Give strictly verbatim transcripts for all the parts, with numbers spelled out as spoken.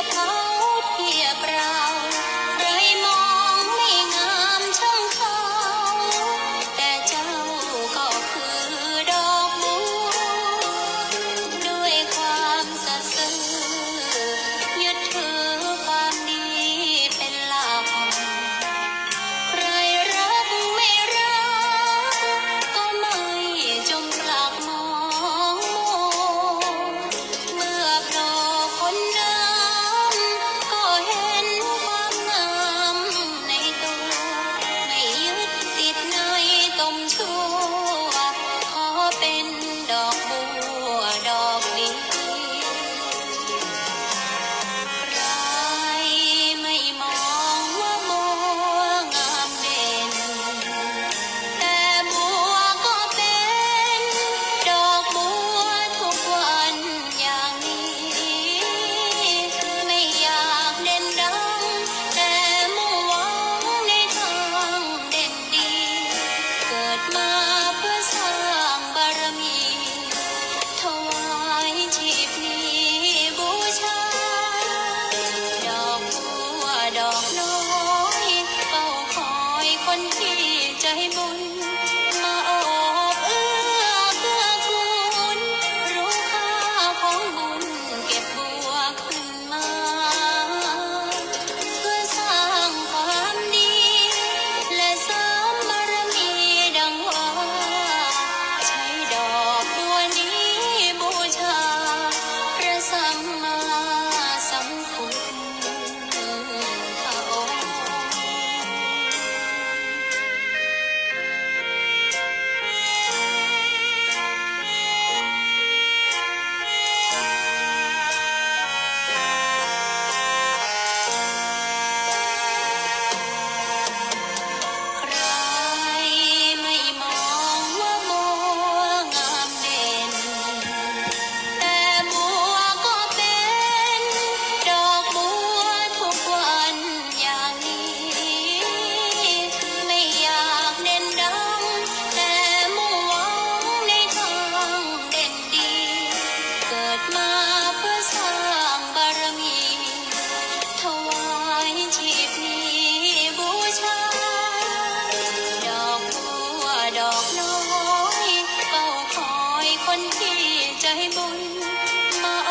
เผาเทียบเรา ใครมองไม่งามช่างเขา แต่เจ้าก็คือดอกบัว ด้วยความสัตย์ซื่อ ยึดถือความดีเป็นหลัก ใครรักไม่รัก ก็ไม่จงปลักมองมอง เมื่อโผล่พ้นน้ำ ก็เห็นความงามในตัว ไม่ยึดติดในตมชั่ว ขอเป็นดอกบัวดอกเดียว ใครไม่มองว่าบัวงามเด่น แต่บัวก็เป็นดอกบัวทุกวันอย่างนี้ ไม่อยากเด่นดัง แต่มุ่งหวังในทางเด่นดี เกิดมาเพื่อสร้างบารมี ถวายชีพนี้บูชา ดอกบัวดอกน้อย เฝ้าคอยคนที่ใจบุญ มาโอบเอื้อเกื้อกูล รู้ค่าของบุญเก็บบัวขึ้นมา เพื่อสร้างความดี และเสริมบารมีดังว่า ใช้ดอกบัวนี้บูชา พระสัมมาสัมพุทธพระองค์ ใครไม่มองว่าบัวงามเด่น แต่บัวก็เป็นดอกบัวทุกวันอย่างนี้ ไม่อยากเด่นดัง แต่มุ่งหวังในทางเด่นดี เกิดมาเพื่อสร้างบารมี ถวายชีพนี้บูชา ดอกบัวดอกน้อย เฝ้าคอยคนที่ใจบุญ มาโอ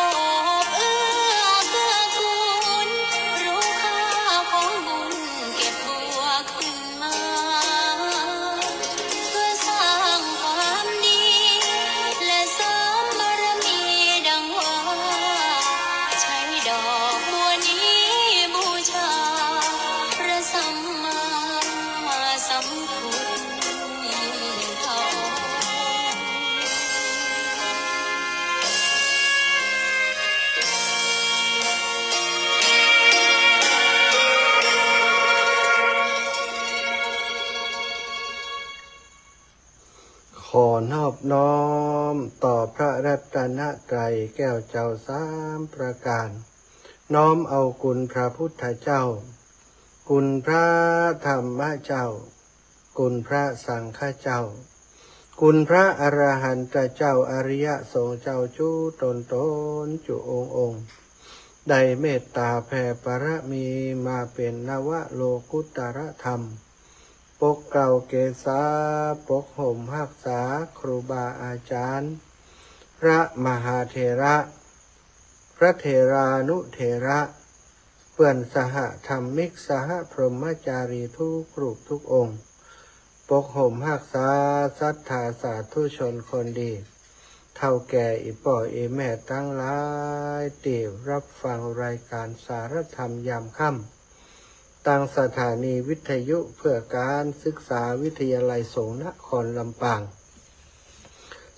บเอื้อเกื้อกูล รู้ค่าของบุญเก็บบัวขึ้นมา เพื่อสร้างความดี และเสริมบารมีดังว่า ใช้ดอกบัวนี้บูชา พระสัมมาสัมพุทธเจ้า ขอนอบน้อมต่อพระรัตนตรัยแก้วเจ้าสามประการ น้อมเอาคุณพระพุทธเจ้า คุณพระธรรมเจ้า คุณพระสังฆเจ้า คุณพระอรหันตเจ้า อริยสงฆ์เจ้าจุ๊ตนตนจุ๊องค์องค์ ได้เมตตาแผ่บารมีมาเป๋นนวโลกุตตรธรรม ปกเกล้าเกษา ปกห่มฮักษาครูบาอาจารย์ พระมหาเถระ พระเถรานุเถระ เปื้อนสหธรรมิก สหพรหมจารีทุกรูปทุกองค์ ปกห่มฮักษาศรัทธาสาธุชนคนดี เฒ่าแก่อี่ป้ออี่แม่ตังหลาย ตี้ฮับฟังรายก๋านสารธรรมยามค่ำ ตางสถานีวิทยุเพื่อก๋านศึกษาวิทยาลัยสงฆ์นครลำปาง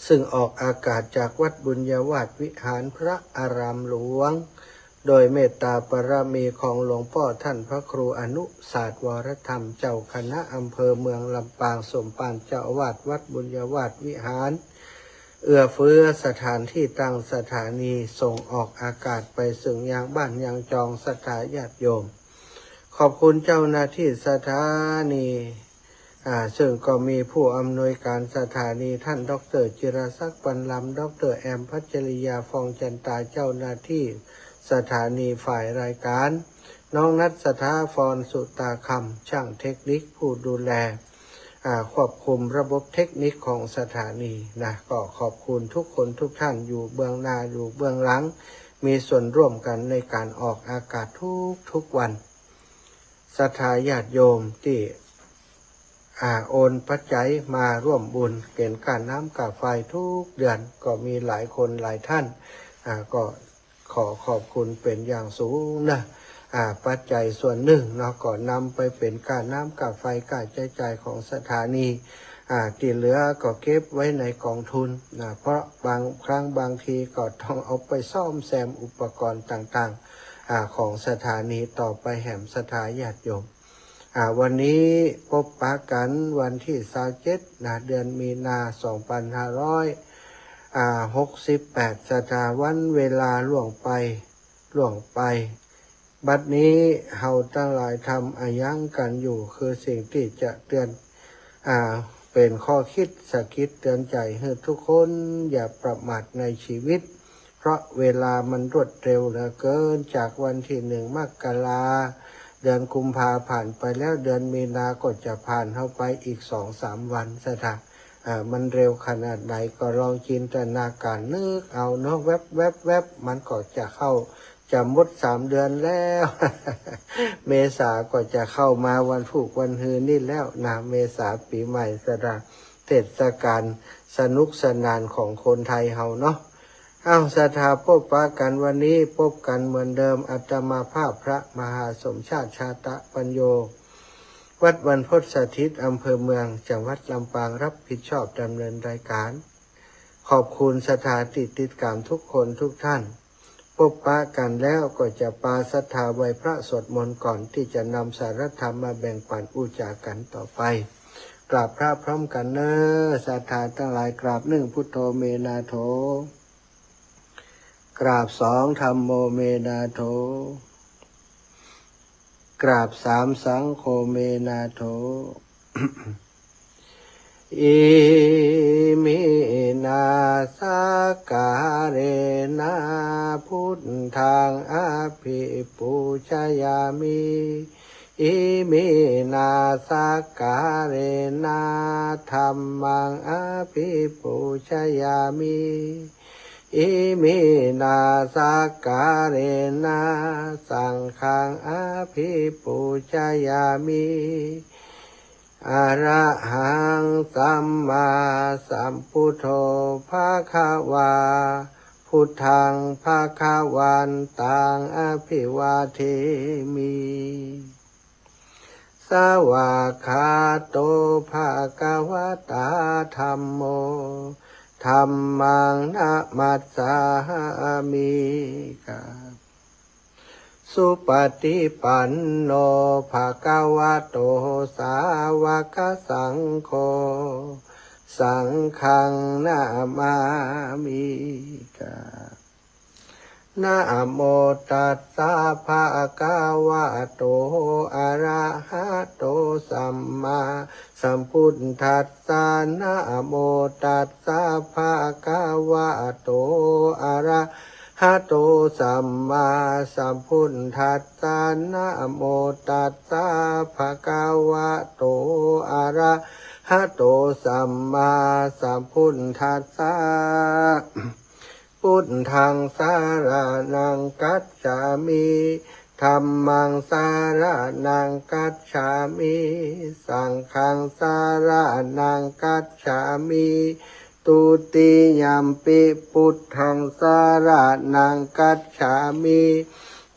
ซึ่งออกอากาศจากวัดบุญญาวาสวิหารพระอารามหลวง โดยเมตตาบารมีของหลวงป้อท่านพระครูอนุสาสน์ วรธรรม เจ้าคณะอำเภอเมืองลำปาง สมภารเจ้าอาวาสวัดบุญญาวาสวิหาร เอื้อเฟื้อสถานที่ตั้งสถานีส่งออกอากาศไปเถิงยังบ้านยังจองศรัทธาญาติโยม ขอบคุณเจ้าหน้าที่สถานี อ่า ซึ่งก็มีผู้อำนวยการสถานีท่านดอกเตอร์จิรศักดิ์ ปันลำ ดอกเตอร์แอม พัชริยา ฟองจันตา เจ้าหน้าที่ สถานีฝ่ายรายการ น้องนัท สถาพร สุตาคำ ช่างเทคนิคผู้ดูแล อ่า ควบคุมระบบเทคนิคของสถานีนะ ก็ขอบคุณทุกคนทุกท่าน อยู่เบื้องหน้า อยู่เบื้องหลัง มีส่วนร่วมกันในการออกอากาศทุกๆวัน ศรัทธาญาติโยมตี้ อ่า โอนปัจจัยมาร่วมบุญเป๋นก้าน้ำก้าไฟทุกเดือน ก็มีหลายคนหลายท่าน อ่า ก็ขอขอบคุณเป๋นอย่างสูงนะ อ่า ปัจจัยส่วนนึ่งเนาะ ก็นำไปเป๋นก้าน้ำก้าไฟ ก้าใจ๊จ่ายของสถานี อ่า ตี้เหลือก็เก็บไว้ในกองทุนนะ เพราะบางครั้งบางทีก็ต้องเอาไปซ่อมแซมอุปกรณ์ต่างๆ อ่า ของสถานีต่อไปแหม ศรัทธาญาติโยม อ่า วันนี้ปบปะกั๋นวันตี้ซาวเจ็ดนะ เดือนมีนา สองปันห้าร้อย อ่า หกสิบแปด ศรัทธา วันเวลาล่วงไป ล่วงไป บัดนี้เฮาตังหลายทำอะหยังกั๋นอยู่ คือสิ่งตี้จะเตือน อ่า เป๋นข้อคิดสะกิดเตือนใจ๋หื้อทุกคนอย่าประมาทในชีวิต เพราะเวลามันรวดเร็วเหลือเกิน จากวันตี้หนึ่งมกรา เดือนกุมภาผ่านไปแล้ว เดือนมีนาก็จะผ่านเข้าไปอีกสองสามวัน ศรัทธา อ่า มันเร็วขนาดไหนก็ลองจินตนาการนึกเอาเนาะ แวบแวบแวบ มันก็จะเข้า จะหมดสามเดือนแล้ว เมษาก็จะเข้ามาวันพูกวันฮือนี่แล้วนะ เมษาปี๋ใหม่ ศรัทธา เทศกาลสนุกสนานของคนไทยเฮาเนาะ อ้าว ศรัทธา ปบปะกั๋นวันนี้ ปบกั๋นเหมือนเดิม อาตมาภาพพระมหาสมชาติ ชาตะปัญโญ วัดบรรพตสถิต อำเภอเมือง จังหวัดลำปาง รับผิดชอบดำเนินรายการ ขอบคุณศรัทธาตี้ติดต๋ามทุกคนทุกท่าน ปบปะกั๋นแล้วก็จะปาศรัทธาไหว้พระสวดมนต์ก่อนตี้จะนำสาระธรรมมาแบ่งปั๋นอู้จ๋ากั๋นต่อไป กราบพระพร้อมกั๋นเน่อ ศรัทธาตังหลาย กราบนึ่ง พุทโธ เม นาโถ กราบสอง ธัมโม เม นาโถ กราบสาม สังโฆ เม นาโถ อิมินา สักการะนะ พุทธัง อภิปูชยามิ อิมินา สักการะนะ ธัมมัง อภิปูชยามิ อิมินา สักการะนะ สังฆัง อภิปูชยามิ อะระหัง สัมมาสัมพุทโธ ภะคะวา พุทธัง ภะคะวันตัง อะภิวาเทมิ สวากขาโต ภะคะวะตา ธัมโม ธัมมัง นะมัสสามิ กราบ สุปฏิปันโน ภะคะวะโต สาวกสังโฆ สังฆัง นะมามิ กราบ นะโมตัสสะ ภะคะวะโต อะระหะโต สัมมาสัมพุทธัสสะ นะโมตัสสะ ภะคะวะโต อะระหะโต สัมมาสัมพุทธัสสะ นะโมตัสสะ ภะคะวะโต อะระหะโต สัมมาสัมพุทธัสสะ พุทธัง สะระณัง กัจฉามิ ธัมมัง สะระณัง กัจฉามิ สังฆัง สะระณัง กัจฉามิ ทุติยัมปิ พุทธัง สะระณัง กัจฉามิ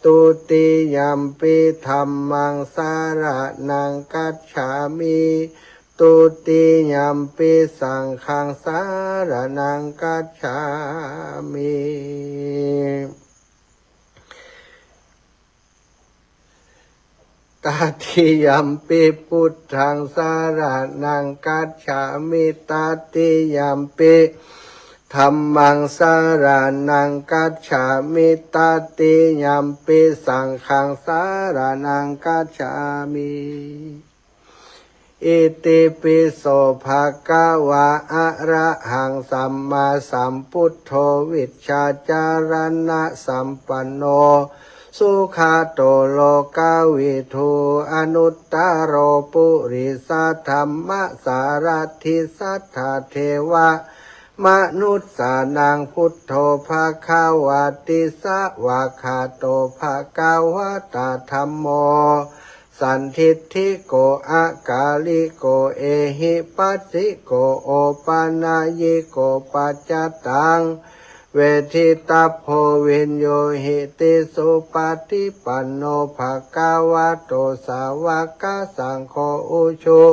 ทุติยัมปิ ธัมมัง สะระณัง กัจฉามิ ทุติยัมปิ สังฆัง สะระณัง กัจฉามิ ตติยัมปิ พุทธัง สะระณัง กัจฉามิ ตติยัมปิ ธัมมัง สะระณัง กัจฉามิ ตติยัมปิ สังฆัง สะระณัง กัจฉามิ อิ อิติปิโส ภะคะวา อะระหัง สัมมาสัมพุทโธ วิชชาจารณะสัมปันโน สุขะโต โลกะวิทู อนุตตะโร ปุริสะธัมมะสารัตถิ สัทธาเทวะ มนุสสานัง พุทโธ ภะคะวาติ สะวากขาโต ภะคะวะตา ธัมโม สันทิฏฐิโก อะกาลิโก เอหิปัสสิโก โอปะนะยิโก ปัจจตัง เวทิตัพโพ วินยูหิติ สุปะฏิปันโน ภะคะวะโต สาวะกะสังโฆ อุชุ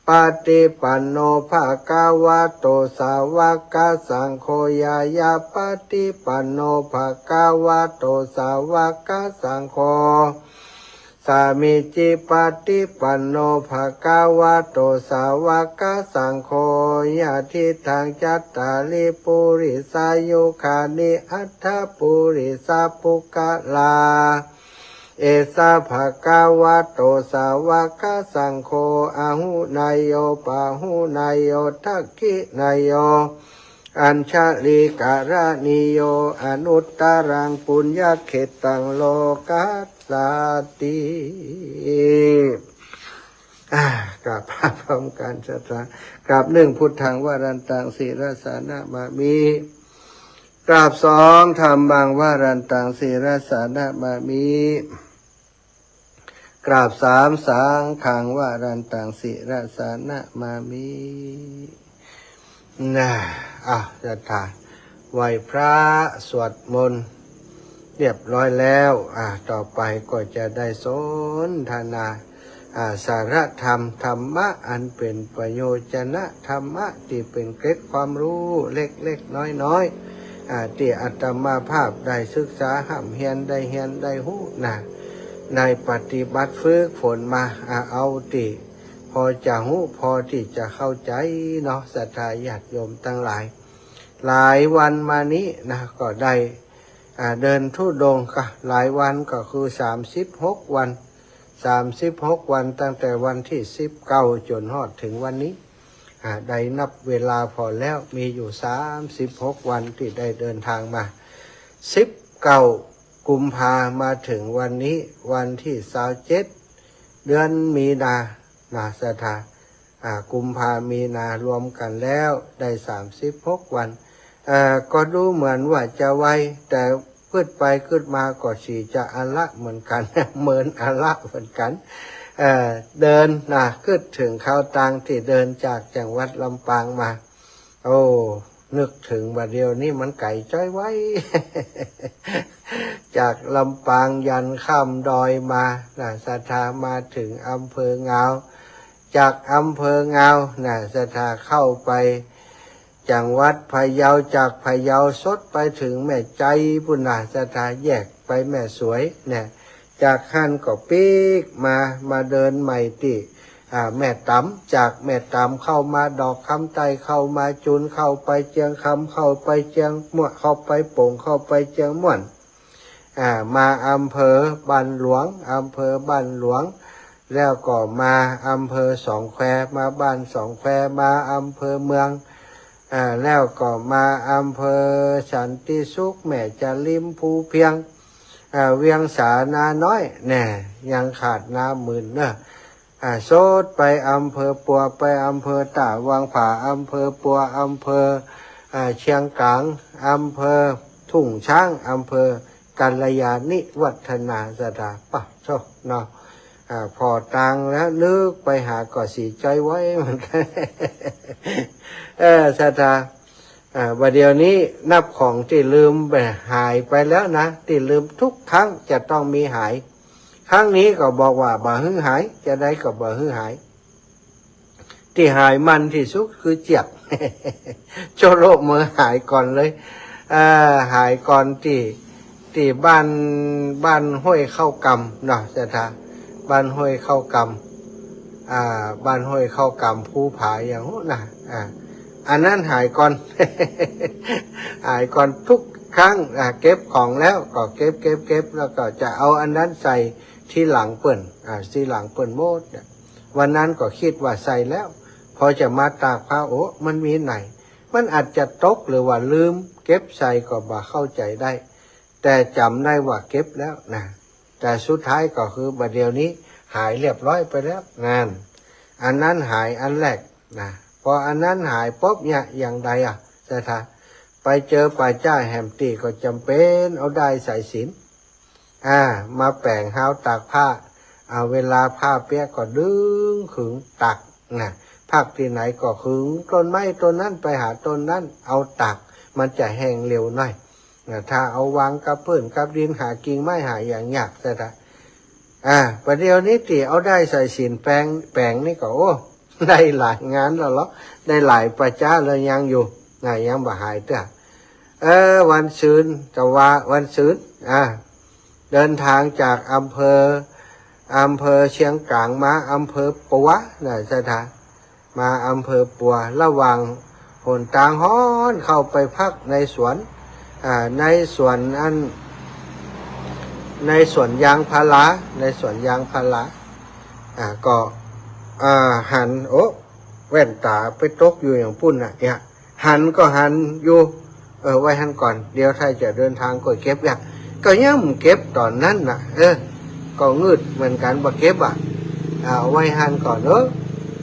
ปะฏิปันโน ภะคะวะโต สาวะกะสังโฆ ญาณะปะฏิปันโน ภะคะวะโต สาวะกะสังโฆ สามีจิปะฏิปันโน ภะคะวะโต สาวะกะสังโฆ ยะถิตัง จัตตาริ ปุริสายุคานิ อัตถะปุริสะปุคคละ เอสะ ภะคะวะโต สาวะกะสังโฆ อาหุเนยโย ปาหุเนยโย ทักขิเนยโย อัญชลีกะระณีโย อนุตตะรัง ปุญญะเขตตัง โลกัสสาติ อ่า กราบพร้อมกั๋น ศรัทธา กราบนึ่ง พุทธัง วะรันตัง ศิรสานะมามิ กราบสอง ธัมมัง วะรันตัง ศิรสานะมามิ กราบสาม สังฆัง วะรันตัง ศิรสานะมามิ นะ อ่ะ ศรัทธา ไหว้พระ สวดมนต์ เรียบร้อยแล้ว อ่ะ ต่อไปก็จะได้สนทนา อ่า สาระธรรม ธรรมะอันเป๋นประโยชนะธรรมะ ตี้เป๋นเกร็ดความฮู้เล็กๆ น้อยๆ อ่า ตี้อาตมาภาพได้ศึกษาฮ่ำเฮียน ได้เฮียนได้ฮู้นะ ได้ปฏิบัติฝึกฝนมา อ่า เอาตี้พอจะฮู้ พอตี้จะเข้าใจ๋เนาะ ศรัทธาญาติโยมตังหลาย หลายวันมานี้นะ ก็ได้ อ่า เดินธุดงค์ก็หลายวัน ก็คือสามสิบหกวัน สามสิบหกวัน ตั้งแต่วันตี้สิบเก้าจ๋นฮอดเถิงวันนี้ อ่า ได้นับเวลาผ่อแล้ว มีอยู่สามสิบหกวันตี้ได้เดินทางมา สิบเก้ากุมภา มาเถิงวันนี้ วันตี้ซาวเจ็ด เดือนมีนา นะ ศรัทธา อ่า กุมภา มีนา รวมกั๋นแล้วได้สามสิบหกวัน เอ่อ ก็ดูเหมือนว่าจะไว แต่กึ๊ดไปกึ๊ดมาก็สีจะอะละเหมือนกั๋น เมินอะละเหมือนกั๋น เอ่อ เดินนะ กึ๊ดเถิงเข้าตังตี้เดินจากจังหวัดลำปางมา โอ้ นึกเถิงบ่าเดี่ยวนี้มันไก๋จ้อยไว้ย จากลำปางยันข้ามดอยมานะ ศรัทธา มาเถิงอำเภองาว จากอำเภองาวนะ ศรัทธา เข้าไปจังหวัดพะเยา จากพะเยาสดไปเถิงแม่ไจปู้นนะ ศรัทธา แยกไปแม่สวยเนี่ย จากหั้นก็ปิ๊กมา มาเดินใหม่ตี้ อ่า แม่ต๋ำ จากแม่ต๋ำเข้ามาดอกคำใต้ เข้ามาจุน เข้าไปเจียงคำ เข้าไปเจียงม่วน เข้าไปโป่ง เข้าไปเจียงม่วน อ่า มาอำเภอบ้านหลวง อำเภอบ้านหลวง แล้วก็มาอำเภอสองแคว มาบ้านสองแคว มาอำเภอเมือง อ่า แล้วก็มาอำเภอสันติสุข แม่จาริม ภูเพียง อ่า เวียงสา นาน้อย แน่ ยังขาดนาหมื่นเนาะ อ่า สดไปอำเภอปัว ไปอำเภอต้าวังผา อำเภอปัว อำเภอ อ่า เชียงก๋าง อำเภอทุ่งช้าง อำเภอกัลยาณิวัฒนา ศรัทธา ปะโธ่เนาะ อ่า ผ่อตังแล้วนึกไปหาก็สีจ้อยไว้เหมือนกั๋น เออ ศรัทธา อ่า บ่าเดี่ยวนี้นับของตี้ลืมไป หายไปแล้วนะ ตี้ลืมทุกครั้งจะต้องมีหาย ครั้งนี้ก็บอกว่าบ่หื้อหาย จาใดก็บ่หื้อหาย ตี้หายมันตี้สุดคือเจี๊ยบ โจ้โลกเมอหายก่อนเลย เอ่อ หายก่อนตี้ ตี้บ้าน บ้านห้วยเข้ากำเนาะ ศรัทธา บ้านห้วยเข้ากำ อ่า บ้านห้วยเข้ากำ ภูผาอย่างฮู้นะ อ่า อันนั้นหายก่อน หายก่อนทุกครั้ง อ่า เก็บของแล้วก็เก็บ เก็บ เก็บ แล้วก็จะเอาอันนั้นใส่ทีหลังเปิ้น อ่า ทีหลังเปิ้นหมดเนี่ย วันนั้นก็กึ๊ดว่าใส่แล้ว พอจะมาตากผ้า โอ้ มันมีไหน มันอาจจะตกหรือว่าลืมเก็บใส่ก็บ่เข้าใจ๋ได้ แต่จ๋ำได้ว่าเก็บแล้วนะ แต่สุดท้ายก็คือบ่าเดี่ยวนี้หายเรียบร้อยไปแล้ว นั่น อันนั้นหายอันแรกนะ พออันนั้นหายปุ๊บเนี่ย อย่างใดอะ ศรัทธา ไปเจอป่าจ๊าแหมตี้ก็จ๋ำเป๋นเอาด้ายสายสิญจน์ อ่า มาแป๋งฮาวตากผ้า อ่า เวลาผ้าเปียกก็ดึงขึงตากนะ พักตี้ไหนก็ขึงต้นไม้ต้นนั้นไปหาต้นนั้น เอาตาก มันจะแห้งเร็วหน้อยนะ ถ้าเอาวางกับพื้นกับดิน หากิ่งไม้หาอย่างยาก ศรัทธา อ่า บ่าเดี่ยวนี้ตี้เอาด้ายสายสิญจน์แป๋ง แป๋งนี่ก็ โอ้ ได้หลายงานแล้วเหรอ ได้หลายป่าจ๊าแล้วยังอยู่นะ ยังบ่หายเตื้อ เออ วันซืน แต่ว่าวันซืน อ่า เดินทางจากอำเภอ อำเภอเชียงกลางมาอำเภอปัวนะ ศรัทธา มาอำเภอปัว ระหว่างหนตางฮ้อนเข้าไปพักในสวน อ่า ในสวนอัน ในสวนยางพารา ในสวนยางพารา อ่า ก็ อ่า หัน โอ้ แว่นต๋าไปตกอยู่อย่างปุ้นน่ะ เนี่ย หันก็หันอยู่ เออ ไว้หั้นก่อน เดี๋ยวถ้าจะเดินทางก็เก็บ อย่าง ก็ยังบ่เก็บต๋อนนั้นน่ะ เออ ก็งืดเหมือนกั๋น บ่เก็บอะ อ่า ไว้หั้นก่อน เออ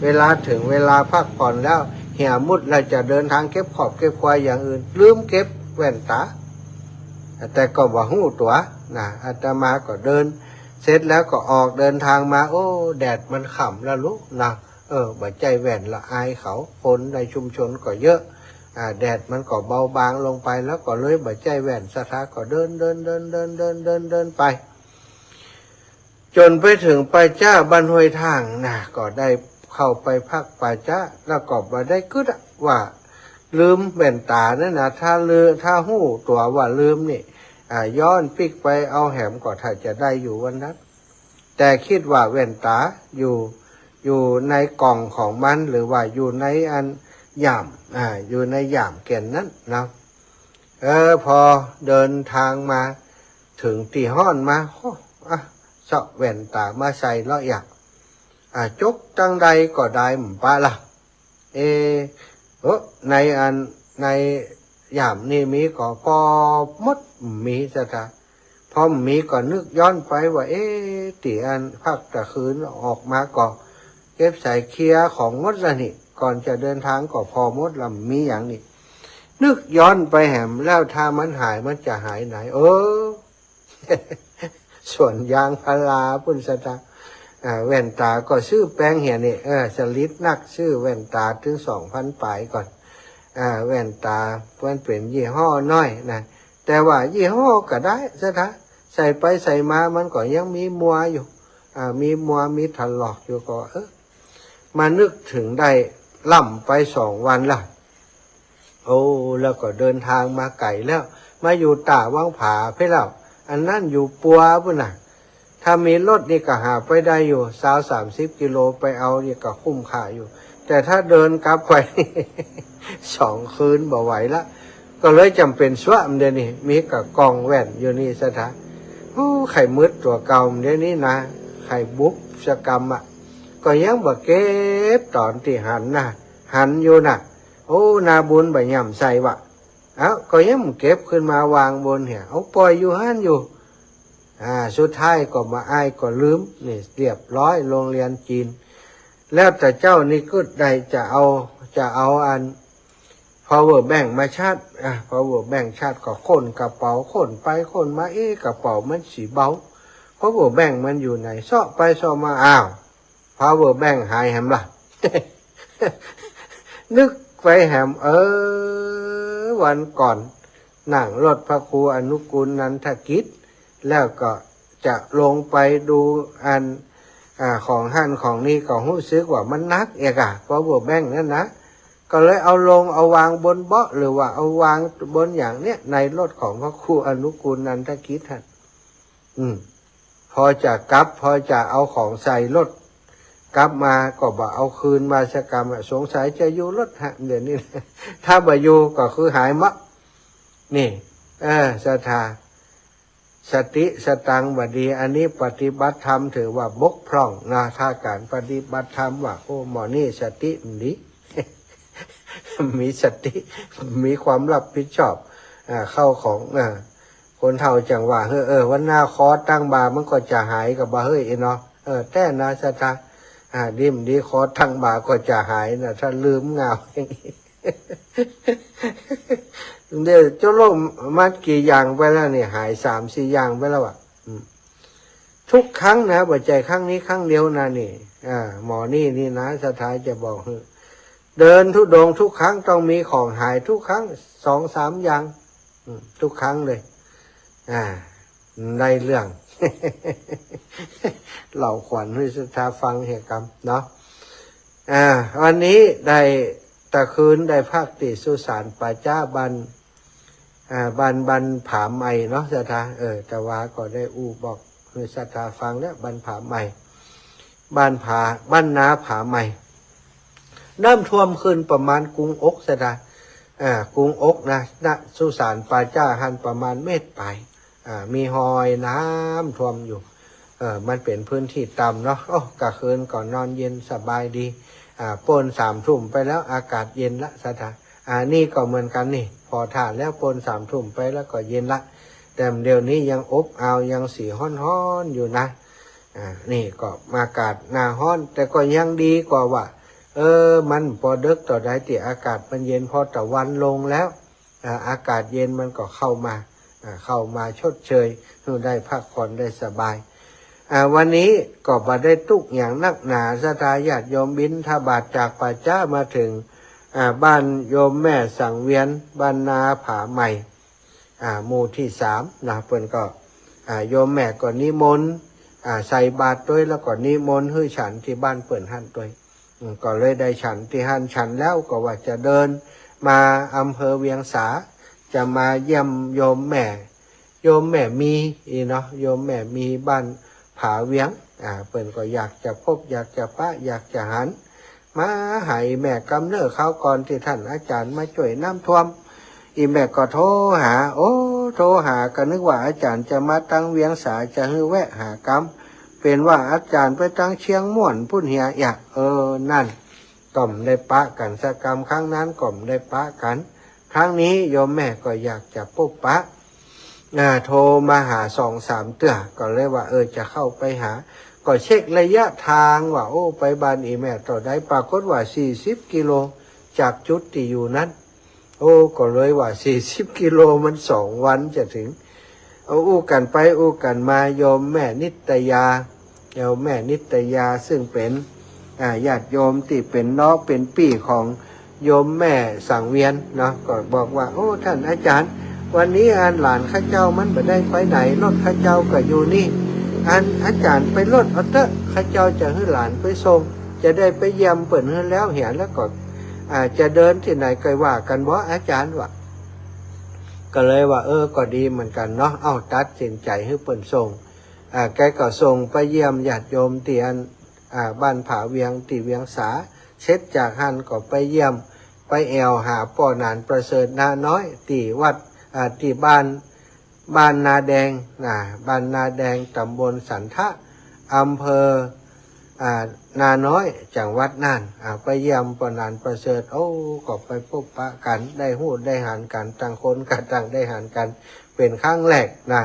เวลาเถิงเวลาพักผ่อนแล้ว เหียมุดแล้วจะเดินทางเก็บขอบเก็บควายอย่างอื่น ลืมเก็บแว่นต๋า แต่ก็บ่ฮู้ตั๋วนะ อาตมาก็เดิน เสร็จแล้วก็ออกเดินทางมา โอ้ แดดมันค่ำแล้วลูกนะ เออ บ่ใจ้แว่นละอายเขา คนในชุมชนก็เยอะ อ่า แดดมันก็เบาบางลงไป แล้วก็เลยบ่ใจ้แว่น ศรัทธาก็เดิน เดิน เดิน เดิน เดิน เดิน เดินไป จ๋นไปเถิงป่าจ๊าบ้านห้วยถ่างนะ ก็ได้เข้าไปพักป่าจ๊า แล้วก็บ่ได้กึ๊ดอะว่าลืมแว่นต๋านั่นนะ ถ้าลืม ถ้าฮู้ตั๋วว่าลืมนี่ อ่า ย้อนปิ๊กไปเอาแหมก็ถ้าจะได้อยู่วันนั้น แต่กึ๊ดว่าแว่นต๋าอยู่ อยู่ในก่องของมัน หรือว่าอยู่ในอันย่าม อ่า อยู่ในย่ามแก่นนั้นเนาะ เออ พอเดินทางมาเถิงตี้ฮ้อนมา โอ้ อ่ะ เซาะแว่นต๋ามาใส่เลาะอย่าง อ่ะ จกตังใดก็ได้บ่ปะละ เอ เออ ในอัน ในย่ามนี่มีก่อ ปอหมด บ่มี ศรัทธา ปอบ่มีก็นึกย้อนไปว่า เอ๊ะ ตี้อันพักตะคืนออกมาก็เก็บใส่เคลียร์ของหมดละนี่ ก่อนจะเดินทางก็ปอหมดละ บ่มีหยังนี่ นึกย้อนไปแหม แล้วถ้ามันหายมันจะหายไหน เออ สวนยางพาราปุ้น ศรัทธา อ่า แว่นต๋าก็ซื้อแปงเหียนี่ เออ สลิดนัก ซื้อแว่นต๋าเถิงสองปันป๋ายก่อน อ่า แว่นต๋ามันเป๋นยี่ห้อน้อยนะ แต่ว่ายี่ห้อก็ได้ ศรัทธา ใส่ไปใส่มามันก็ยังมีมัวอยู่ อ่า มีมัวมีถลอกอยู่ก็ เออ มานึกเถิงได้ล่ำไปสองวันละ โอ้ แล้วก็เดินทางมาไก๋แล้ว มาอยู่ต้าวังผาเพ่นแล้ว อันนั้นอยู่ปัวปุ้นน่ะ ถ้ามีรถนี่ก็หาไปได้อยู่ ซาวสามสิบกิโลไปเอานี่ก็คุ้มค่าอยู่ แต่ถ้าเดินกลับไป สองคืนบ่ไหวละ ก็เลยจ๋ำเป๋นซัวะ เดี๋ยวนี้มีก้ากองแว่นอยู่นี่ ศรัทธา โอ้ ใค่มืดตั๋วเก่า เดี๋ยวนี้นะ ใค่บุบสะกำอะ ก็ยังบ่เก็บต๋อนตี้หันนะ หันอยู่น่ะ โอ้ นาบุญบ่ย่ำใส่วะ เอ้า ก็ยังบ่เก็บขึ้นมาวางบนเหีย เอาป่อยอยู่หั้นอยู่ อ่า สุดท้ายก็บ่อายก็ลืม นี่เรียบร้อย โรงเรียนจีน แล้วแต่เจ้านี่กึ๊ดได้จะเอา จะเอาอัน power bank มาชาร์จ อ่ะ power bank ชาร์จก็ค้นกระเป๋า ค้นไปค้นมา เอ๊ะ กระเป๋ามันสีเบา power bank มันอยู่ไหน เซาะไปเซาะมา อ้าว power bank หายแหมละ นึกไปแหม เออ วันก่อนนั่งรถพระครูอนุกูลนันทกิจ แล้วก็จะลงไปดูอัน อ่า ของหั้นของนี่ก็ฮู้สึกว่ามันหนักเอกอะ power bank นั่นนะ ก็เลยเอาลงเอาวางบนเบาะ หรือว่าเอาวางบนอย่างเนี้ย ในรถของพระครูอนุกูลนันทกิจหั้น อืม พอจะกลับ พอจะเอาของใส่รถ กลับมาก็บ่เอาคืนมาสักกำอะ สงสัยจะอยู่รถฮะ เดี๋ยวนี้ ถ้าบ่อยู่ก็คือหายหมด นี่ เออ ศรัทธา สติสตังค์บ่ดี อันนี้ปฏิบัติธรรมถือว่าบกพร่องนะ ถ้าก๋านปฏิบัติธรรมว่า โอ้ หมอนี่สติบ่ดี มีสติ มีความรับผิดชอบ อ่า เข้าของ อ่า คนเฒ่าจั่งว่า เฮ้อ เออ วันหน้าคอตั้งบ่ามันก็จะหายก็บ่าเฮ้ยเนาะ เออ แต๊นะศรัทธา อ่า ดีบ่ดีคอตั้งบ่าก็จะหายนะ ถ้าลืมเหงาอย่างนี้ เดี๋ยวเจ้าโลกมัดกี่อย่างไปแล้วนี่ หายสามสี่อย่างไปแล้วอะ อืม ทุกครั้งนะ บ่ใจ้ครั้งนี้ครั้งเดียวนะนี่ อ่า หมอนี่นี่นะ ศรัทธาจะบอกหื้อ เดินธุดงค์ทุกครั้งต้องมีของหายทุกครั้ง สองสามอย่าง อืม ทุกครั้งเลย อ่า ได้เรื่อง เล่าขวัญหื้อศรัทธาฟังเหียกำเนาะ อ่า วันนี้ได้ ตะคืนได้พักตี้สุสานป่าจ๊าบ้าน อ่า บ้าน บ้านผาใหม่เนาะศรัทธา เออ แต่ว่าก็ได้อู้บอกหื้อศรัทธาฟังแล้ว บ้านผาใหม่ บ้านผา บ้านนาผาใหม่ น้ำท่วมขึ้นประมาณกุงอกศรัทธา อ่า กุงอกนะ ณ สุสานป่าจ๊าหั้นประมาณเมตรปลาย อ่า มีฮอยน้ำท่วมอยู่ เออ มันเป๋นพื้นที่ต่ำเนาะ โอ้ ก๋างคืนก็นอนเย็นสบายดี อ่า ป้นสามทุ่มไปแล้วอากาศเย็นละศรัทธา อ่า นี่ก็เหมือนกั๋นนี่ ผ่อถ่านแล้วป้นสามทุ่มไปแล้วก็เย็นละ แต่เดี๋ยวนี้ยังอบอ้าวยังสีฮ้อนๆ อยู่นะ อ่า นี่ก็อากาศหน้าฮ้อน แต่ก็ยังดีกว่าว่า เออ มันปอเดิ็กเต้าใดตี้อากาศมันเย็น พอตะวันลงแล้ว อ่า อากาศเย็นมันก็เข้ามา อ่า เข้ามาชดเชยหื้อได้พักผ่อนได้สบาย อ่า วันนี้ก็บ่ได้ตุ๊กข์หยังนักหนา ศรัทธาญาติโยมบิณฑบาตจากป่าจ๊ามาเถิง อ่า บ้านโยมแม่สังเวียน บ้านนาผาใหม่ อ่า หมู่ตี้สามนะ เปิ้นก็ อ่า โยมแม่ก็นิมนต์ อ่า ใส่บาตรตวย แล้วก็นิมนต์หื้อฉันตี้บ้านเปิ้นหั้นตวย อืม ก็เลยได้ฉันตี้หั้น ฉันแล้วก็ว่าจะเดินมาอำเภอเวียงสา จะมาเยี่ยมโยมแม่ โยมแม่มีอี้เนาะ โยมแม่มีบ้านผาเวียง อ่า เปิ้นก็อยากจะพบอยากจะปะอยากจะหัน มาหาอี่แม่กำเน่อคราวก่อนตี้ต้านอาจ๋ารย์มาจ้วยน้ำท่วม อี่แม่ก็โทรหา โอ้ โทรหาก็นึกว่าอาจ๋ารย์จะมาตังเวียงสา จะหื้อแวะหากำ เป๋นว่าอาจ๋ารย์ไปตังเชียงม่วนปู๊นเหีย อยาก เออ นั่น ก็บ่ได้ปะกั๋นสักกำ ครั้งนั้นก็บ่ได้ปะกั๋น ครั้งนี้โยมแม่ก็อยากจะปบปะ อ่า โทรมาหาสองสามเตื้อ ก็เลยว่า เออ จะเข้าไปหา ก็เช็คระยะตางว่า โอ้ ไปบ้านอี่แม่เต้าใด ปรากฏว่าสี่สิบกิโลจากจุดตี้อยู่นั้น โอ้ ก็เลยว่าสี่สิบกิโลมันสองวันจะเถิง เอาอู้กั๋นไปอู้กั๋นมา โยมแม่นิตยา โยมแม่นิตยาซึ่งเป๋น อ่า ญาติโยมตี้เป๋นน้องเป๋นปี้ของโยมแม่สังเวียนเนาะ ก็บอกว่า โอ้ ต้านอาจ๋ารย์ วันนี้อันหลานข้าเจ้ามันบ่ได้ไปไหน รถข้าเจ้าก็อยู่นี่ อันอาจ๋ารย์ไปลดเอาเต๊อะ ข้าเจ้าจะหื้อหลานไปส่ง จะได้ไปเยี่ยมเปิ้นหื้อแล้วเหีย แล้วก็ อ่า จะเดินตี้ไหนก็ว่ากั๋นบ่อาจ๋ารย์ ว่า ก็เลยว่า เออ ก็ดีเหมือนกั๋นเนาะ เอ้า ตัดสินใจ๋หื้อเปิ้นส่ง อ่า แกก็ส่งไปเยี่ยมญาติโยมตี้อัน อ่า บ้านผาเวียงตี้เวียงสา เสร็จจากหั้นก็ไปเยี่ยม ไปแอ่วหาป้อหนานประเสริฐนาน้อย ตี้วัด อ่า ตี้บ้าน บ้านนาแดง นะ บ้านนาแดง ตำบลสันทะ อำเภอ อ่า นาน้อย จังหวัดน่าน อ่า ไปเยี่ยมป้อหนานประเสริฐ โอ้ ก็ไปปบปะกั๋น ได้ฮู้ได้หันกั๋น ต่างคนก็ต่างได้หันกั๋น เป๋นครั้งแรกนะ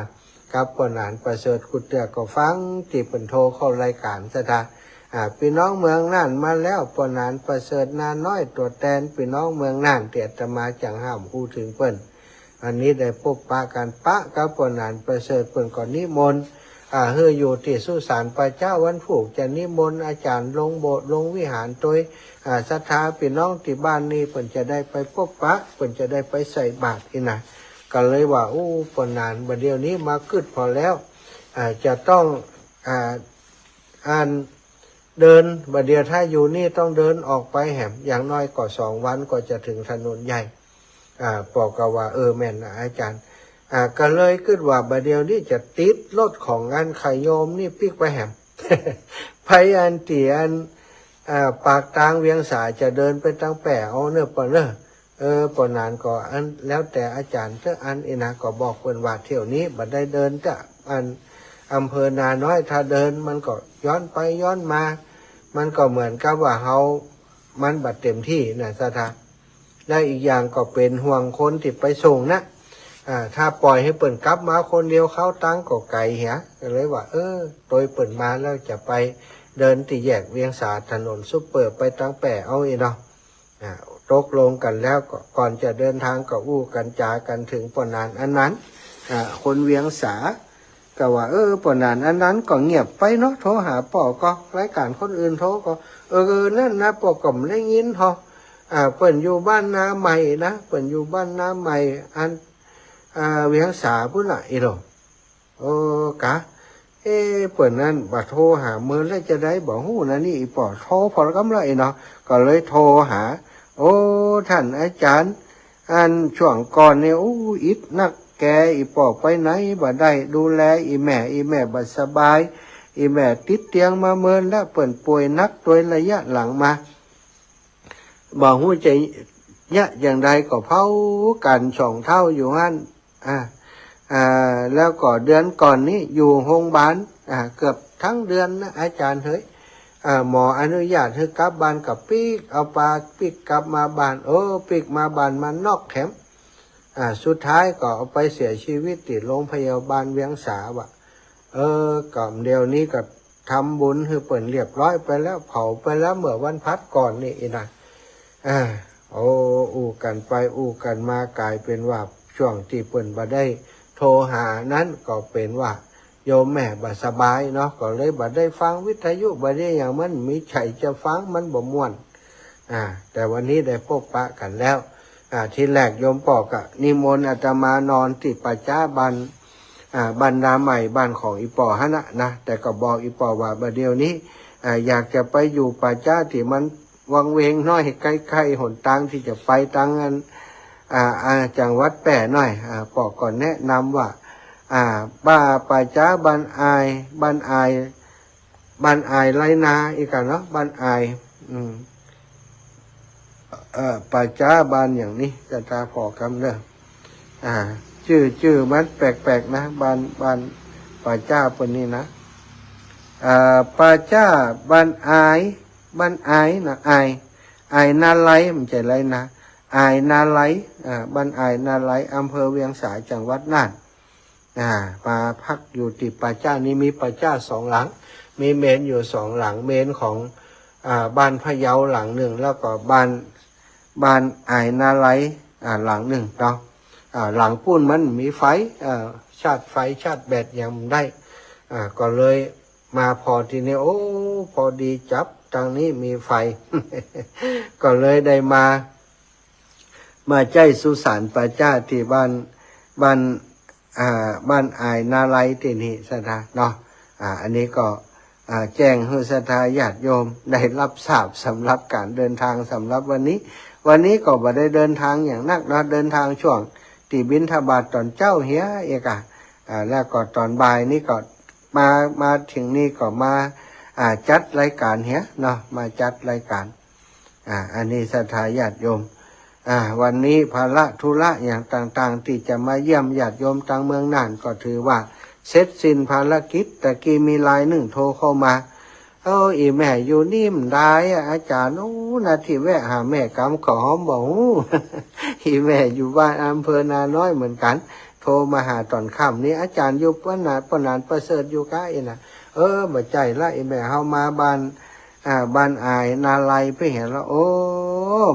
กับป้อหนานประเสริฐ กู้เตื้อก็ฟังตี้เปิ้นโทรเข้ารายก๋านศรัทธา อ่า ปี้น้องเมืองน่านมาแล้ว ป้อหนานประเสริฐนาน้อย ตั๋วแตนปี้น้องเมืองน่าน ตี้อาตมาจั่งห้ามอู้เถิงเปิ้น อันนี้ได้ปบปะกั๋น ปะกับป้อหนานประเสริฐ เปิ้นก็นิมนต์ อ่า หื้ออยู่ตี้สุสานป่าจ๊า วันพูกจะนิมนต์อาจ๋ารย์ลงโบสถ์ลงวิหารตวย อ่า ศรัทธาปี้น้องตี้บ้านนี้ เปิ้นจะได้ไปปบปะ เปิ้นจะได้ไปใส่บาตรอี้นะ ก็เลยว่า อู้ ป้อหนาน บ่าเดี่ยวนี้มากึ๊ดผ่อแล้ว อ่า จะต้อง อ่า อัน เดิน บ่าเดี่ยวถ้าอยู่นี่ต้องเดินออกไปแหม อย่างน้อยก็สองวันก็จะเถิงถนนใหญ่ อ่า ป้อก็ว่า เออ แม่นนะอาจ๋ารย์ อ่า ก็เลยกึ๊ดว่า บ่าเดี่ยวนี้จะติดรถของอันขะโยมนี่ปิ๊กไปแหม ไปอันตี้อัน อ่า ปากตางเวียงสา จะเดินไปตังแป้เอาเน่อป้อเน่อ เออ ป้อหนานก็อันแล้วแต่อาจ๋ารย์เต๊อะ อันอี้นะ ก็บอกเปิ้นว่าเที่ยวนี้บ่ได้เดินเต๊อะ อันอำเภอนาน้อย ถ้าเดินมันก็ย้อนไปย้อนมา มันก็เหมือนกับว่าเฮา มันบ่เต็มตี้นะศรัทธา และอีกอย่างก็เป๋นห่วงคนตี้ไปส่งนะ อ่า ถ้าป่อยหื้อเปิ้นกลับมาคนเดียว เข้าตังก็ไก๋เหีย ก็เลยว่า เออ ตวยเปิ้นมาแล้วจะไปเดินตี้แยกเวียงสา ถนนซุปเปอร์ไปตังแป้เอาอี้เนาะ อ่า ตกลงกั๋นแล้วก็ ก่อนจะเดินทางก็อู้กั๋นจ๋ากั๋นเถิงป้อหนานอันนั้น อ่า คนเวียงสา ก็ว่า เออ ป้อหนานอันนั้นก็เงียบไปเนาะ โทรหาป้อก่อ รายก๋านคนอื่นโทรก่อ เออ นั่นนะ ป้อก็บ่ได้ยินเฮาะ อ่า เปิ้นอยู่บ้านนาใหม่นะ เปิ้นอยู่บ้านนาใหม่ อัน อ่า เวียงสาปู้นน่ะ อี้หลอ โอ้ กะ เอ๊ะ เปิ้นนั้นบ่โทรหาเมินแล้วจะใด บ่ฮู้นะนี่ อี่ป้อโทรผ่อละกำละอี้เนาะ ก็เลยโทรหา โอ้ ต้านอาจ๋ารย์ อันช่วงก่อนนี่ อู้ อิดนักแก อี่ป้อไปไหนบ่ได้ ดูแลอี่แม่ อี่แม่บ่สบาย อี่แม่ติดเตียงมาเมินแล้ว เปิ้นป่วยหนักตวยระยะหลังมา บ่ฮู้จะเยียะอย่างใด ก็เผากั๋นสองเฒ่าอยู่หั้น อ่า อ่า แล้วก็เดือนก่อนนี้อยู่โฮงบาล อ่า เกือบตึงเดือนนะอาจ๋ารย์เฮย อ่า หมออนุญาตหื้อกลับบ้านก็ปิ๊กเอาปาปิ๊กกลับมาบ้าน โอ้ ปิ๊กมาบ้านมาน็อกแถม อ่า สุดท้ายก็เอาไปเสียชีวิตตี้โฮงพยาบาลเวียงสาว่ะ เออ ก็เดี๋ยวนี้ก็ทำบุญหื้อเปิ้นเรียบร้อยไปแล้ว เผาไปแล้วเมื่อวันพฤหัสก่อนนี่อี้นะ อ่า โอ้ อู้กั๋นไปอู้กั๋นมา ก๋ายเป๋นว่าช่วงตี้เปิ้นบ่ได้โทรหานั้นก็เป๋นว่าโยมแม่บ่สบายเนาะ ก็เลยบ่ได้ฟังวิทยุ บ่ได้หยัง มันบ่มีใผจะฟัง มันบ่ม่วน อ่า แต่วันนี้ได้พบปะกั๋นแล้ว อ่า ทีแรกโยมป้อก็นิมนต์อาตมานอนตี้ป่าจ๊าบ้าน อ่า บ้านนาใหม่ บ้านของอี่ป้อหั้นน่ะนะ แต่ก็บอกอี่ป้อว่าบ่าเดี๋ยวนี้ อ่า อยากจะไปอยู่ป่าจ๊าตี้มันวังเวงหน้อย ใก้ๆ หนตางตี้จะไปตังอัน อ่า อ่า จังหวัดแป้หน้อย อ่า ป้อก็แนะนำว่า อ่า บ้านป่าจ๊าบ้านอาย บ้านอาย บ้านอายไลนา อี้กั๋นเนาะ บ้านอาย อืม เอ่อ ป่าจ๊าบ้านหยังนี่ ศรัทธาผ่อกำเน่อ อ่า จื้อ จื้อมันแปลกๆ นะ บ้าน บ้านป่าจ๊าเปิ้นนี่นะ อ่า ป่าจ๊าบ้านอาย บ้านอายนะ อาย อายนาไล บ่ใจ้ไลนา อายนาไล อ่า บ้านอายนาไล อำเภอเวียงสา จังหวัดน่าน อ่า มาพักอยู่ตี้ป่าจ๊านี่ มีป่าจ๊าสองหลัง มีเมรุอยู่สองหลัง เมรุของ อ่า บ้านพะเยาหลังนึ่ง แล้วก็บ้าน บ้านอายนาไล อ่า หลังนึ่งเนาะ อ่า หลังปู้นมันบ่มีไฟ อ่า ชาร์จไฟชาร์จแบตหยังบ่ได้ อ่า ก็เลยมาผ่อตี้นี่ โอ้ พอดีจั๊บ ตังนี้มีไฟ ก็เลยได้มา มาใจ๊สุสานป่าจ๊าตี้บ้าน บ้าน อ่า บ้านอายนาไลตี้นี่ศรัทธาเนาะ อ่า อันนี้ก็ อ่า แจ้งหื้อศรัทธาญาติโยมได้รับทราบสำหรับก๋านเดินตางสำหรับวันนี้ วันนี้ก็บ่ได้เดินตางอย่างนักเนาะ เดินตางช่วงตี้บิณฑบาตต๋อนเจ๊าเหียเอกอะ อ่า แล้วก็ต๋อนบ่ายนี่ก็มา มาเถิงนี่ก็มา อ่า จัดรายก๋านเหียเนาะ มาจัดรายก๋าน อ่า อันนี้ศรัทธาญาติโยม อ่า วันนี้ภาระธุระอย่างต่างๆ ตี้จะมาเยี่ยมญาติโยมตางเมืองน่านก็ถือว่าเสร็จสิ้นภารกิจ ตะกี้มีรายนึ่งโทรเข้ามา เอ้า อี่แม่อยู่นี่บ่ได้อะอาจ๋ารย์ โอ้ นาตี้แวะหาแม่กำ ก็หอมบ่ฮู้ อี่แม่อยู่บ้านอำเภอนาน้อยเหมือนกั๋น โทรมาหาต๋อนค่ำนี่ อาจ๋ารย์อยู่ป้อหนาน ป้อหนานประเสริฐอยู่ก้าอี้นะ เออ บ่ใจ้ละ อี่แม่เฮามาบ้าน อ่า บ้านอายนาไลเปิ้นหันละ โอ้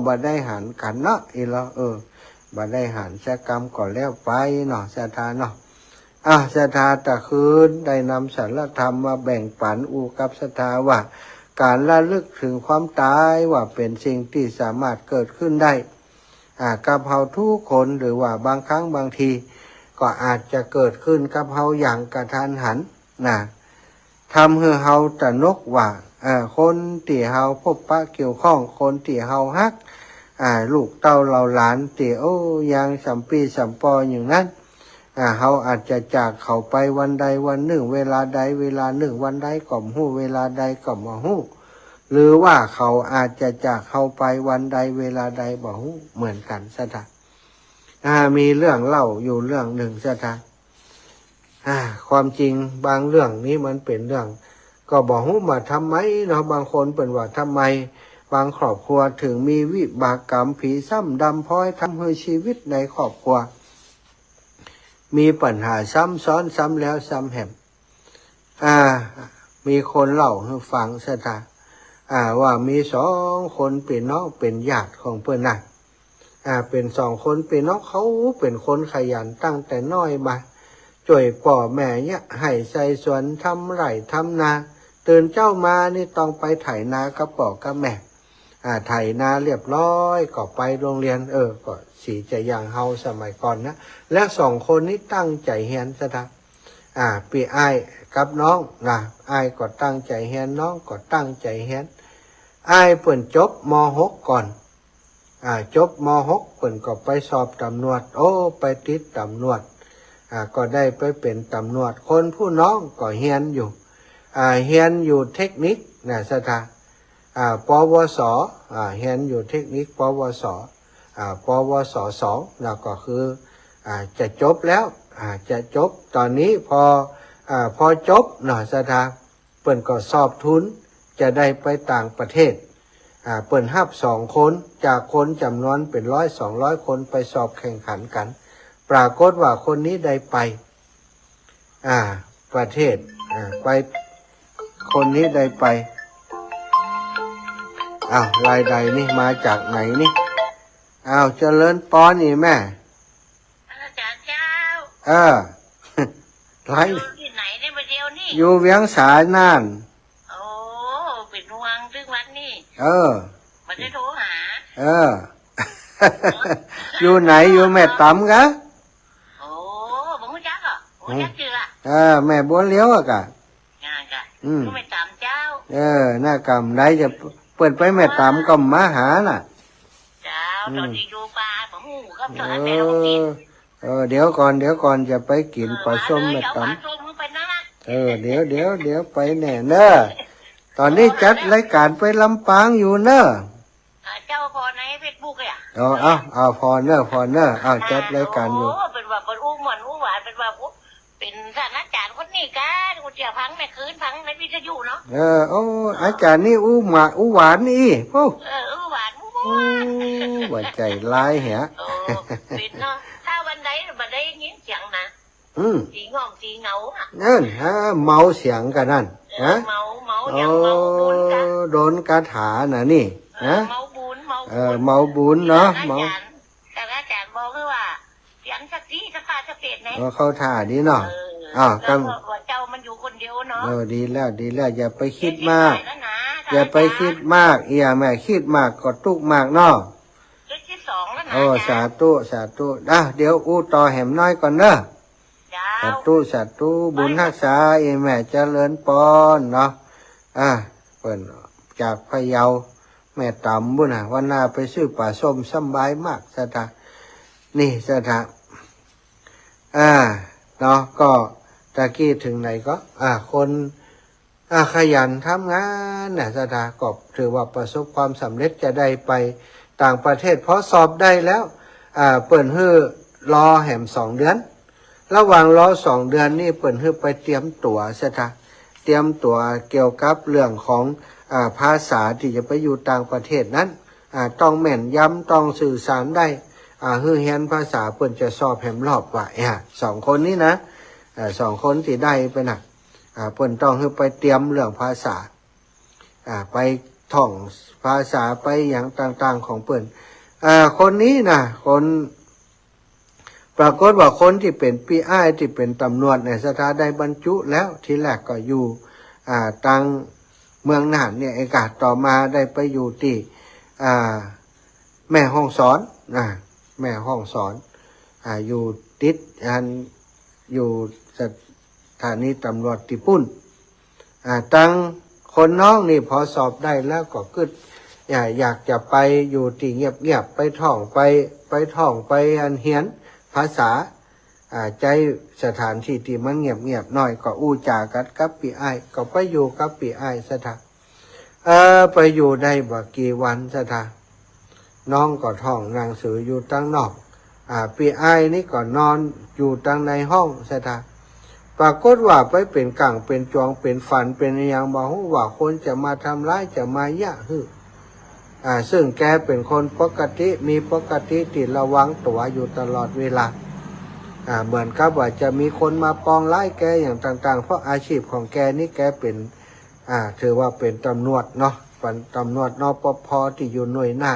บ่ได้หันกั๋นเนาะ อี้ละ เออ บ่ได้หันสักกำก็แล้วไปเนาะ ศรัทธาเนาะ อ่า ศรัทธาตะคืนได้นำสารธรรมมาแบ่งปั๋นอู้กับศรัทธาว่า ก๋านระลึกเถิงความต๋ายว่าเป๋นสิ่งตี้สามารถเกิดขึ้นได้ อ่า กับเฮากู้คน หรือว่าบางครั้งบางทีก็อาจจะเกิดขึ้นกับเฮาอย่างกะทันหัน นะ ทำหื้อเฮาตระหนกว่า เอ่อ คนตี้เฮาพบปะเกี่ยวข้อง คนตี้เฮาฮัก อ่า ลูกเต้าเหล่าหลานตี้ โอ้ ยังสำปี้สำปออย่างนั้น อ่า เฮาอาจจะจากเขาไปวันใดวันนึ่ง เวลาใดเวลานึ่ง วันใดก็บ่ฮู้ เวลาใดก็บ่ฮู้ หรือว่าเขาอาจจะจากเฮาไปวันใดเวลาใดบ่ฮู้เหมือนกั๋นศรัทธา อ่า มีเรื่องเล่าอยู่เรื่องนึ่งศรัทธา อ่า ความจริงบางเรื่องนี้มันเป๋นเรื่อง ก็บ่ฮู้ว่าทำไมเนาะ บางคนเปิ้นว่าทำไมบางครอบครัวเถิงมีวิบากกรรม ผีซ้ำดำพลอยทำหื้อชีวิตในครอบครัว มีปัญหาซ้ำซ้อนซ้ำแล้วซ้ำแหม อ่า มีคนเล่าหื้อฟังศรัทธา อ่า ว่ามีสองคนปี้น้องเป๋นญาติของเปิ้นนะ อ่า เป๋นสองคนปี้น้อง เขาเป๋นคนขยันตั้งแต่น้อยมา จ้วยป้อแม่เยียะ หื้อใส่สวน ทำไฮ่ทำนา ตื่นเจ๊ามานี่ต้องไปไถนากับป้อกับแม่ อ่า ไถนาเรียบร้อยก็ไปโฮงเฮียน เออ ก็สีจะอย่างเฮาสมัยก่อนนะ และสองคนนี้ตั้งใจ๋เฮียนศรัทธา อ่า ปี้อ้ายกับน้องนะ อ้ายก็ตั้งใจ๋เฮียน น้องก็ตั้งใจ๋เฮียน อ้ายเปิ้นจบ ม.หก ก่อน อ่า จบ ม.หก เปิ้นก็ไปสอบต๋ำรวจ โอ้ ไปติดต๋ำรวจ อ่า ก็ได้ไปเป๋นต๋ำรวจ คนผู้น้องก็เฮียนอยู่ อ่า เฮียนอยู่เทคนิคนะศรัทธา อ่า ปวส อ่า เฮียนอยู่เทคนิค ปวส อ่า ปวส สอง แล้วก็คือ อ่า จะจบแล้ว อ่า จะจบ ต๋อนนี้พอ อ่า พอจบเนาะศรัทธา เปิ้นก็สอบทุน จะได้ไปต่างประเทศ อ่า เปิ้นฮับสองคน จากคนจ๋ำนวนเป๋นร้อยสองร้อยคนไปสอบแข่งขันกั๋น ปรากฏว่าคนนี้ได้ไป อ่า ประเทศ อ่า ไป คนนี้ได้ไป อ้าว รายใดนี่ มาจากไหนนี่ อ้าว เจริญปอนอีแม่ อาจ๋ารย์เจ้า เออ ไลฟ์ อยู่ตี้ไหนเนี่ยบ่าเดี่ยวนี้ อยู่เวียงสาน่าน โอ้ เป๋นห่วงตึงวันนี้ เออ บ่ได้โทรหา เออ อยู่ไหน อยู่แม่ต๋ำกะ โอ้ บ่ฮู้จักเหรอ บ่ฮู้จักจื้อละ เออ แม่บัวเหลียวอะกะ นั่นกะ อืม อยู่แม่ต๋ำเจ้า เออ น่ากำได้จะเปิ้นไปแม่ต๋ำก็มาหาน่ะ เจ้า อืม ต๋อนนี้อยู่ป่าบ่ฮู้ก็สอนแม่ลูกกิ๋น เออ เออ เดี๋ยวก่อน เดี๋ยวก่อน จะไปกิ๋น เออ ป๋าส้ม มาเลย แม่ต๋ำ เดี๋ยวป๋าส้มไปนั่นน่ะ เออ เดี๋ยว เดี๋ยว เดี๋ยวไปแน่เน้อ ต๋อนนี้จัดรายก๋านไปลำปางอยู่เน้อ อ่า เจ้าผ่อในเฟซบุ๊กเลยอะ อ๋อ เอา เอาผ่อเน้อ ผ่อเน้อ เอา จัดรายก๋านอยู่ โอ้ เปิ้นว่าเปิ้นอู้ม่วนอู้หวาน เปิ้นว่า โอ้ เป๋นศาสตราจ๋ารย์คนนี้กะ อู้เตื้อฟังแม่คืนฟังในวิทยุเนาะ เออ โอ้ อาจ๋ารย์นี่อู้หวาน อู้หวานนี่ โอ้ เออ อู้หวาน อู้ม่วน โอ้ ว่าใจ๋ร้ายแฮะ โอ้ เป๋นเนาะ ถ้าวันใดบ่ได้ยินเสียงนะ อืม สีง่องสีเหงาอะ นั่นฮะ เมาเสียงกั๋นนั่น เออ ฮะ เมา เมาอย่าง เมาบุญกะ โอ้ โดนคาถาน่ะนี่ เออ ฮะ เมาบุญ เมาบุญ เออ เมาบุญเนาะ เมา อาจ๋ารย์ แต่อาจ๋ารย์บอกคือว่า เสียงสักที สักผ้าสักเศษแน่ เออ เข้าท่าดีเนาะ เออ อ้าว แล้วก็ กำ ว่าเจ้ามันอยู่คนเดียวเนาะ เออ ดีแล้ว ดีแล้ว อย่าไปกึ๊ดมาก เจ็ดสิบปลายแล้วนะ อย่าไปกึ๊ดมาก เอียแม่ กึ๊ดมากก็ตุ๊กข์มากเนาะ เจ็ดสิบสองแล้วนะ โอ้ อาจ๋ารย์ สาธุ สาธุ อ่ะ เดี๋ยวอู้ต่อแหมน้อยก่อนเน้อ เจ้า สาธุ สาธุ บุญฮักษา อีแม่เจริญปอนเนาะ อ่ะ เปิ้นจากพะเยา แม่ต๋ำบุ้นน่ะ วันหน้าไปซื้อป๋าส้มสำบายมาก ศรัทธา นี่ ศรัทธา อ่า เนาะ ก็ตะกี้เถิงไหนก็ อ่า คน อ่า ขยันทำงานน่ะ ศรัทธา ก็ถือว่าประสบความสำเร็จ จะได้ไปต่างประเทศ พอสอบได้แล้ว อ่า เปิ้นหื้อรอแหมสองเดือน ระหว่างรอสองเดือนนี่ เปิ้นหื้อไปเตรียมตั๋ว ศรัทธา เตรียมตั๋วเกี่ยวกับเรื่องของ อ่า ภาษาตี้จะไปอยู่ต่างประเทศนั้น อ่า ต้องแม่นยำ ต้องสื่อสารได้ อ่า หื้อเฮียนภาษา เปิ้นจะสอบแหมรอบว่า อ่า สองคนนี้นะ อ่า สองคนตี้ได้ไปน่ะ อ่า เปิ้นต้องหื้อไปเตรียมเรื่องภาษา อ่า ไปท่องภาษา ไปหยังต่างๆ ของเปิ้น อ่า คนนี้นะ คน ปรากฏว่าคนตี้เป๋นปี้อ้ายตี้เป๋นต๋ำรวจเนี่ย ศรัทธา ได้บรรจุแล้ว ทีแรกก็อยู่ อ่า ตางเมืองน่านเนี่ยเองกะ ต่อมาได้ไปอยู่ตี้ อ่า แม่ฮ่องสอน อ่า แม่ฮ่องสอน อ่า อยู่ติดอัน อยู่สถานีต๋ำรวจตี้ปุ้น อ่า ตังคนน้องนี่พอสอบได้แล้วก็กึ๊ด อยาก อยากจะไปอยู่ตี้เงียบๆ ไปท่องไป ไปท่องไปอันเฮียนภาษา อ่า ใจ๊สถานตี้ตี้มันเงียบๆ หน้อย ก็อู้จ๋ากั๋นกับปี้อ้าย ก็ไปอยู่กับปี้อ้าย ศรัทธา เออ ไปอยู่ได้บ่กี่วันศรัทธา น้องก็ท่องหนังสืออยู่ตังนอก อ่า ปี้อ้ายนี่ก็นอนอยู่ตังในห้องศรัทธา ปรากฏว่าไปเป๋นกั๋งเป๋นจวง เป๋นฝันเป๋นอะหยัง บ่ฮู้ว่าคนจะมาทำร้าย จะมาเยียะหื้อ อ่า ซึ่งแกเป๋นคนปกติ มีปกติตี้ระวังตั๋วอยู่ตลอดเวลา อ่า เหมือนกับว่าจะมีคนมาปองร้ายแกอย่างต่างๆ เพราะอาชีพของแกนี่แกเป๋น อ่า ถือว่าเป๋นตำรวจเนาะ เป๋นตำรวจ นปภ ตี้อยู่หน่วยหน้า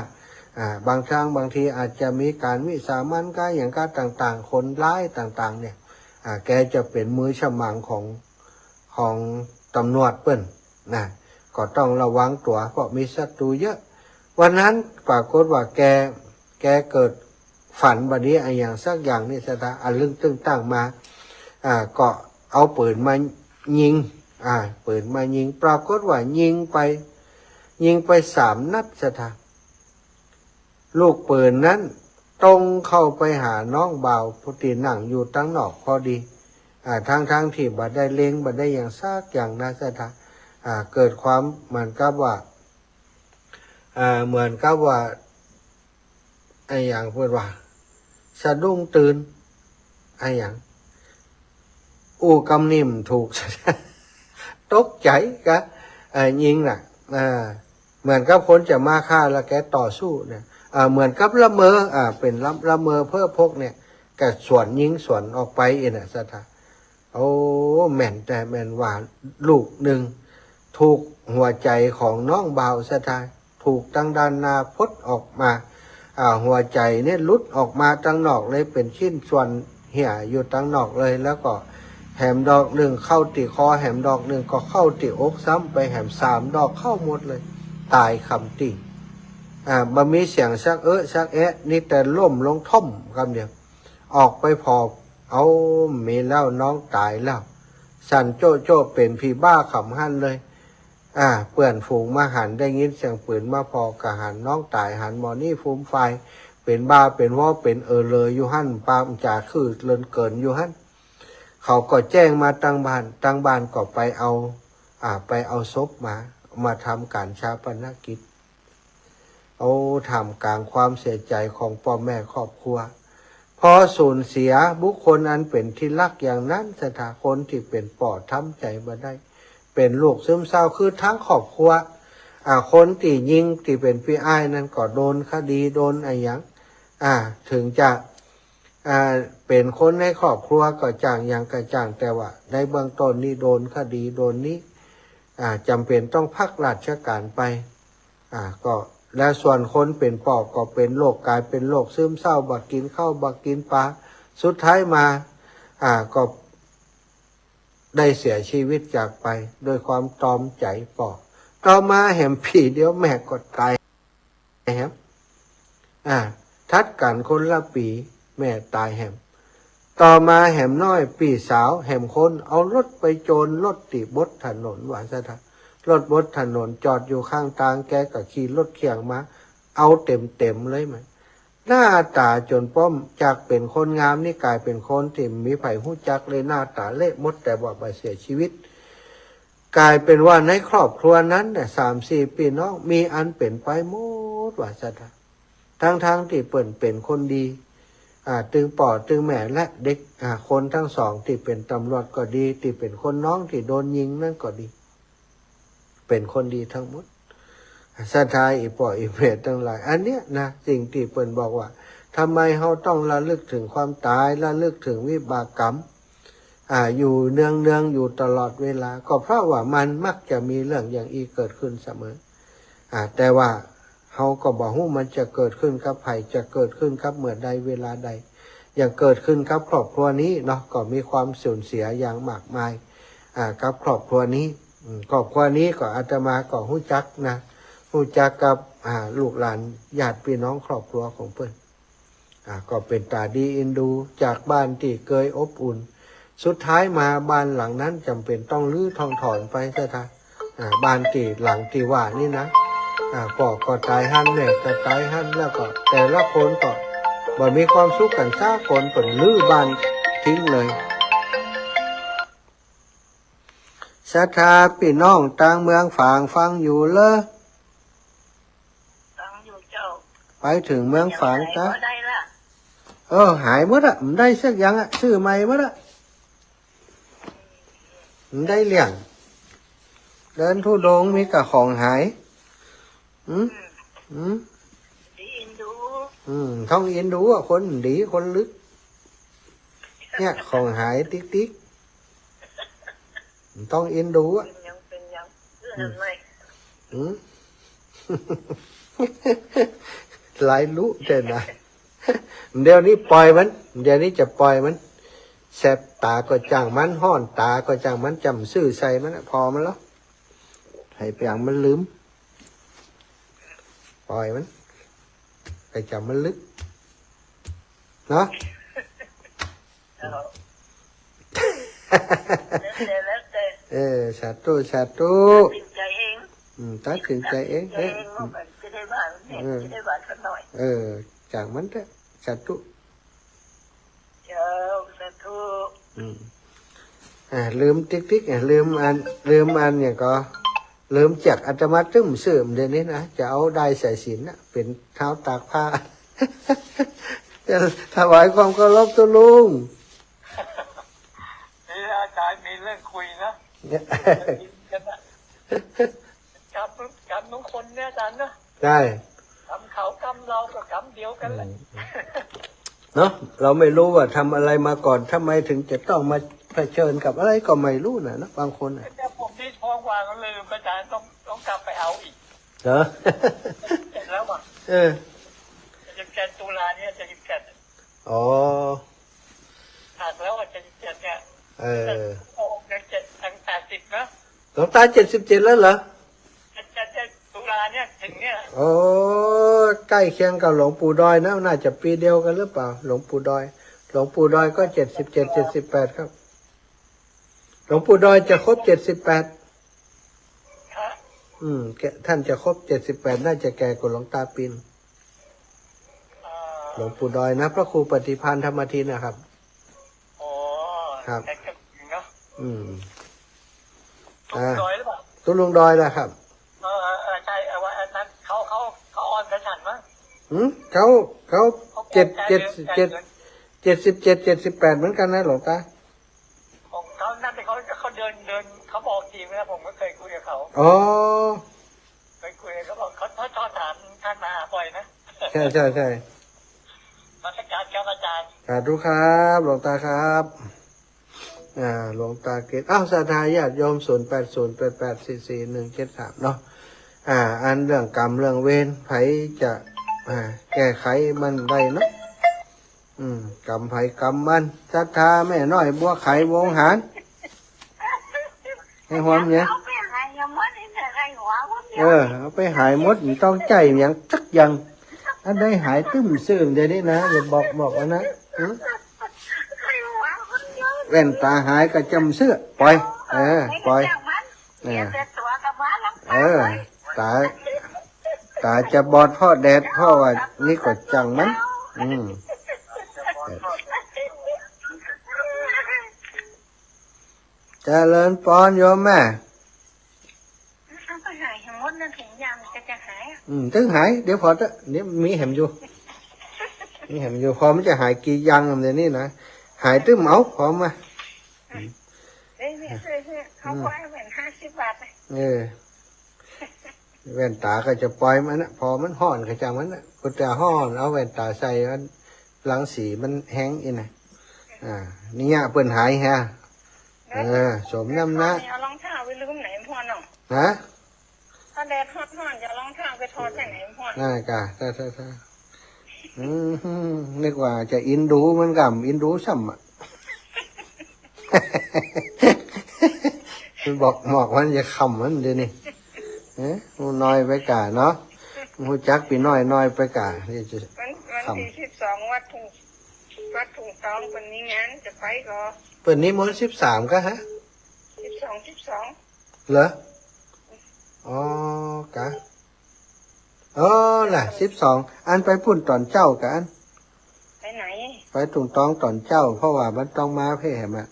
อ่า บางครั้งบางทีอาจจะมีก๋านวิสามันก๋าอะหยังก๋าต่างๆ คนร้ายต่างๆ เนี่ย อ่า แกจะเป๋นมือฉมังของ ของตำรวจเปิ้นนะ ก็ต้องระวังตั๋ว เพราะมีศัตรูเยอะ วันนั้นปรากฏว่าแก แกเกิดฝันบ่ดีอะหยังสักอย่างนี่ศรัทธา อะลึงตึงตังมา อ่า ก็เอาปืนมายิง อ่า ปืนมายิง ปรากฏว่ายิงไป ยิงไปสามนัดศรัทธา ลูกปืนนั้นตรงเข้าไปหาน้องบ่าวผู้ตี้นั่งอยู่ตังนอกพอดี อ่า ทั้งๆ ตี้บ่ได้เล็ง บ่ได้หยังสักอย่างนะศรัทธา อ่า เกิดความเหมือนกับว่า อ่า เหมือนกับว่า อะหยังเปิ้นว่า สะดุ้งตื่น อะหยัง อู้กำนิ่มถูก ตกใจ๋กะ เอ่อ ยิงน่ะ เอ่อ เหมือนกับคนจะมาฆ่าแล้วแกต่อสู้เนี่ย เอ่อ เหมือนกับละเมอ อ่า เป๋นละ ละเมอเพ้อพกเนี่ย ก็สวนยิงสวนออกไปอี้น่ะศรัทธา โอ้ แม่นแต๊แม่นว่า ลูกนึ่งถูกหัวใจ๋ของน้องบ่าวศรัทธา ถูกตังด้านหน้าพดออกมา อ่า หัวใจ๋เนี่ยหลุดออกมาตังนอกเลย เป๋นชิ้นส่วนเหี่ยอยู่ตังนอกเลย แล้วก็แหมดอกนึ่งเข้าตี้คอ แหมดอกนึ่งก็เข้าตี้อกซ้ำไป แหมสามดอกเข้าหมดเลย ต๋ายคาตี้ อ่า บ่มีเสียงสักเอ๊ะสักแอะ มีแต่ล้มลงท่อมกำเดียว ออกไปผ่อ เอ้า มีแล้ว น้องต๋ายแล้ว สั่นโจ๊ะโจ๊ะ เป๋นผีบ้าขำหั้นเลย อ่า เปื้อนฝูงมาหัน ได้ยินเสียงปืนมาผ่อ ก็หันน้องต๋าย หันหมอนี่ฟูมฟาย เป๋นบ้าเป๋นวอเป๋นเออเลยอยู่หั้น ปากจ๋าคือเลินเกินอยู่หั้น เขาก็แจ้งมาตังบ้าน ตังบ้านก็ไปเอา อ่า ไปเอาศพมา มาทำก๋านฌาปนกิจ โอ้ ท่ามกลางความเสียใจ๋ของป้อแม่ครอบครัว พอสูญเสียบุคคลอันเป๋นตี้ฮักอย่างนั้นศรัทธา คนตี้เป๋นป้อทำใจ๋บ่ได้ เป๋นลูกซึมเศร้า คือทั้งครอบครัว อ่า คนตี้ยิงตี้เป๋นปี้อ้ายนั้นก็โดนคดี โดนอะหยัง อ่า เถิงจะ อ่า เป๋นคนในครอบครัวก็จ้าง หยังก็จ้าง แต่ว่าในเบื้องต้นนี่โดนคดี โดนนี้ อ่า จ๋ำเป๋นต้องพักราชก๋านไป อ่า ก็ แล้วส่วนคนเป๋นป้อก็เป๋นโรค ก๋ายเป๋นโรคซึมเศร้า บ่กิ๋นข้าว บ่กิ๋นป๋า สุดท้ายมา อ่า ก็ได้เสียชีวิตจากไป ด้วยความตอมใจ๋ป้อ ต่อมาแหมปี๋เดียวแม่ก็ต๋ายแหม อ่า ถัดกั๋นคนละปี๋ แม่ต๋ายแหม ต่อมาแหมน้อย ปี้สาวแหมคน เอารถไปโจร รถตี้บดถนนว่าซะเถาะ รถบดถนนจอดอยู่ข้างตาง แกก็ขี่รถเคี่ยงมา เอาเต๋มๆ เลยมัน หน้าต๋าจ๋นป้อม จากเป๋นคนงามนี่ก๋ายเป๋นคนตี้บ่มีใผฮู้จักเลย หน้าต๋าเละหมด แต่ว่าบ่เสียชีวิต ก๋ายเป๋นว่าในครอบครัวนั้นน่ะ สามสี่ปี้น้อง มีอันเป๋นไปหมดว่าซะเถาะ ตังๆ ตี้เปิ้นเป๋นคนดี อ่า ตึงป้อตึงแม่และเด็ก อ่า คนตังสองตี้เป๋นตำรวจก็ดี ตี้เป๋นคนน้องตี้โดนยิงนั้นก็ดี เป๋นคนดีตังหมด ศรัทธาอี่ป้ออี่แม่ตังหลาย อันเนี้ยนะ สิ่งตี้เปิ้นบอกว่า ทำไมเฮาต้องระลึกเถิงความต๋าย ระลึกเถิงวิบากกรรม อ่า อยู่เนืองๆ อยู่ตลอดเวลา ก็เพราะว่ามันมักจะมีเรื่องอย่างอี้เกิดขึ้นเสมอ อ่า แต่ว่าเฮาก็บ่ฮู้มันจะเกิดขึ้นกับใผ จะเกิดขึ้นกับเมื่อใดเวลาใด อย่างเกิดขึ้นกับครอบครัวนี้เนาะ ก็มีความสูญเสียอย่างมากมาย อ่า กับครอบครัวนี้ อืม ครอบครัวนี้ก็อาตมาก็ฮู้จักนะ ฮู้จักกับ อ่า ลูกหลานญาติปี้น้องครอบครัวของเปิ้น อ่า ก็เป๋นต๋าดีเอ็นดู จากบ้านตี้เกยอบอุ่น สุดท้ายมาบ้านหลังนั้นจ๋ำเป๋นต้องรื้อต้องถอนไปซะเถาะ อ่า บ้านตี้หลังตี้ว่านี่นะ อ่า ป้อก็ต๋ายหั้น แม่ก็ต๋ายหั้น แล้วก็แต่ละคนก็บ่มีความสุขกั๋นสักคน เปิ้นรื้อบ้านทิ้งเลย ศรัทธาปี้น้องตางเมืองฝางฟังอยู่เหรอ ฟังอยู่เจ้า ไปเถิงเมืองฝาง เดี๋ยว จ๊ะ ไหนก็ได้ละ เออ หายหมดอะ บ่ได้สักอย่างอะ ซื้อใหม่หมดอะ บ่ได้เรื่อง เดินธุดงค์มีแต่ของหาย อืม อืม ดีเอ็นดู อืม ต้องเอ็นดูอะ คนดี คนลึก เนี่ย ของหายติ๊กติ๊ก ต้องเอ็นดูอะ เป๋นหยัง เป๋นหยัง เรื่องอะไร อืม หลายรู้แต่นะ เดี๋ยวนี้ปล่อยมัน เดี๋ยวนี้จะปล่อยมัน แสบต๋าก็จ้างมัน ฮ้อนต๋าก็จ้างมัน จ๋ำซื่อใส่มันอะ ผ่อมันแล้ว หื้อเปียงมันลืม ปล่อยมัน ไปจ๋ำมันลึก เนาะ แล้วแต่ แล้วแต่ เออ สาธุ สาธุ ตัดสินใจ๋เอง อืม ตัดสินใจ๋เอง ตัดสินใจ๋เอง เออ ว่ามันจะได้บ้าง เออ จะได้บ้างสักหน่อย เออ จ้างมันเถอะ สาธุ เจ้า สาธุ อืม อ่า ลืมติ๊กติ๊ก อ่ะ ลืมอัน ลืมอันหยังก่อ ลืมเจื้อกอาตมาตึ้มซื่อ เดี๋ยวนี้นะ จะเอาด้ายสายสิญจน์นะ เป๋นท้าวตากผ้า จะถวายความเคารพตุ๊ลุง นี่อาจ๋ารย์มีเรื่องคุยนะ เนี่ย กรรม กรรมของคนเนี่ยอาจ๋ารย์นะ ใช่ กรรมเขากรรมเราก็กรรมเดียวกั๋นแหละ อืม เนาะ เราไม่รู้ว่าทำอะไรมาก่อน ทำไมถึงจะต้องมาเผชิญกับอะไรก็ไม่รู้น่ะนะ บางคนน่ะ แต่ผมนี่ท้องว่างเลย อาจ๋ารย์ต้อง ต้องกลับไปเอาอีก เหรอ เจ็ดแล้วอะ เออ เจ็ดสิบเจ็ด ตุลาเนี่ย เจ็ดสิบเจ็ด อ๋อ หักแล้วอะ เจ็ดสิบเจ็ด เนี่ย เออ หก เนี่ย เจ็ด ถึงแปดสิบ นะ หลวงตาเจ็ดสิบเจ็ดแล้วเหรอ เจ็ดสิบเจ็ด ตุลาเนี่ย ถึงเนี่ย โอ้ ใกล้เคียงกับหลวงปู่ดอยนะ น่าจะปี๋เดียวกั๋นหรือเปล่า หลวงปู่ดอย หลวงปู่ดอยก็เจ็ดสิบเจ็ด เจ็ดสิบแปดครับ หลวงปู่ดอยจะครบเจ็ดสิบแปด ฮะ อืม แก ท่านจะครบเจ็ดสิบแปด น่าจะแก่กว่าหลวงตาปี๋นึ่ง อ่า หลวงปู่ดอยนะ พระครูปฏิภาณธรรมทินนะครับ อ๋อ ครับ แกก็เนาะ อืม ตุ๊ลุงดอยหรือเปล่า ตุ๊ลุงดอยแหละครับ เออ เออ เออ ใช่ เออ ว่าอันนั้นเขา เขา เขาออนพระฉันมั้ง หืม เขา เขา เขา เจ็ด แก่ เจ็ด แก่ เจ็ด เจ็ดสิบเจ็ด เจ็ดสิบแปด เหมือนกันนะหลวงตา ของเขานั่นที่เขา เขาเดิน เดิน เขาบอกจริงนะ ผมก็เคยคุยกับเขา อ๋อ เคยคุย เขาบอกเขา เขาชอบถามท่านมาบ่อยนะ ใช่ ใช่ ใช่ นมัสการครับอาจ๋ารย์ สาธุครับ หลวงตาครับ อ่า หลวงตาเกต อ้าว ศรัทธาญาติโยม ศูนย์แปดศูนย์ แปดแปดสี่สี่หนึ่งเจ็ดสาม เนาะ อ่า อันเรื่องกรรมเรื่องเวร ใผจะ อ่า แก้ไขมันได้เนาะ อืม กรรมใผกรรมมัน ศรัทธาแม่น้อยบัวไขวงหาร ให้หอมเนี่ย เอาไปหายหมด เออ เอาไปหายหมด บ่ต้องใจ๊หยังสักอย่าง อันใดหายตึ้มซื่อเดี๋ยวนี้นะ อย่าบอก บอกว่านะ หืม แว่นต๋าหายก็จ๋ำซื่อ ปล่อย เออ ปล่อย เออ เออ ต๋า ต๋าจะบอดเพราะแดด เพราะว่านี่ก็จ้างมัน อืม เจริญปอนโยมแม่ เอาไปหายหมดนะ ถึงยามจะ จะหายอะ อืม ตึงหาย เดี๋ยวผ่อเต๊อะ เดี๋ยวมีแหมอยู่ มีแหมอยู่ ผ่อมันจะหายกี่อย่างเดี๋ยวนี้นะ หายตึ้มเอา ผ่อมา เอ้ย เนี่ย เอ้ย เนี่ย เขาก็ให้แว่นห้าสิบบาทนะ เออ แว่นต๋าก็จะปล่อยมันนะ ผ่อมันฮ้อนก็จ้างมันนะ ก็จะฮ้อน เอาแว่นต๋าใส่มัน รังสีมันแฮงอีกนะ อ่า นี่เปิ้นหายฮะ เออ สมน้ำหน้า เอารองเท้าไปลืมไหนพ่อเนาะ ฮะ ถ้าแดดฮ้อนๆ จะเอารองเท้าไปถอดใส่ไหนพ่อ นั่นกะ ใช่ ใช่ ใช่ อืม นึกว่าจะอินดูเหมือนกัน อินดูซ้ำอะ มันบอก บอกมันจะค่ำมันเดี๋ยวนี้ เอ๊ะ น้อยไปก่าเนาะ ฮู้จักปี้น้อยน้อยไปก่า เดี๋ยวจะ วัน วัน ค่ำ ตี้สิบสอง วัดทุ่ง วัดทุ่งตองเปิ้นมีงาน จะไปก่อ เปิ้นนิมนต์สิบสามก่อฮะ สิบสอง สิบสอง เหรอ อ๋อ กะ อ๋อ น่ะ สิบสอง อันไปปู๊นต๋อนเจ๊ากะอัน ไปไหน ไปทุ่งตองต๋อนเจ๊า เพราะว่ามันต้องมาเพ่แหมอะ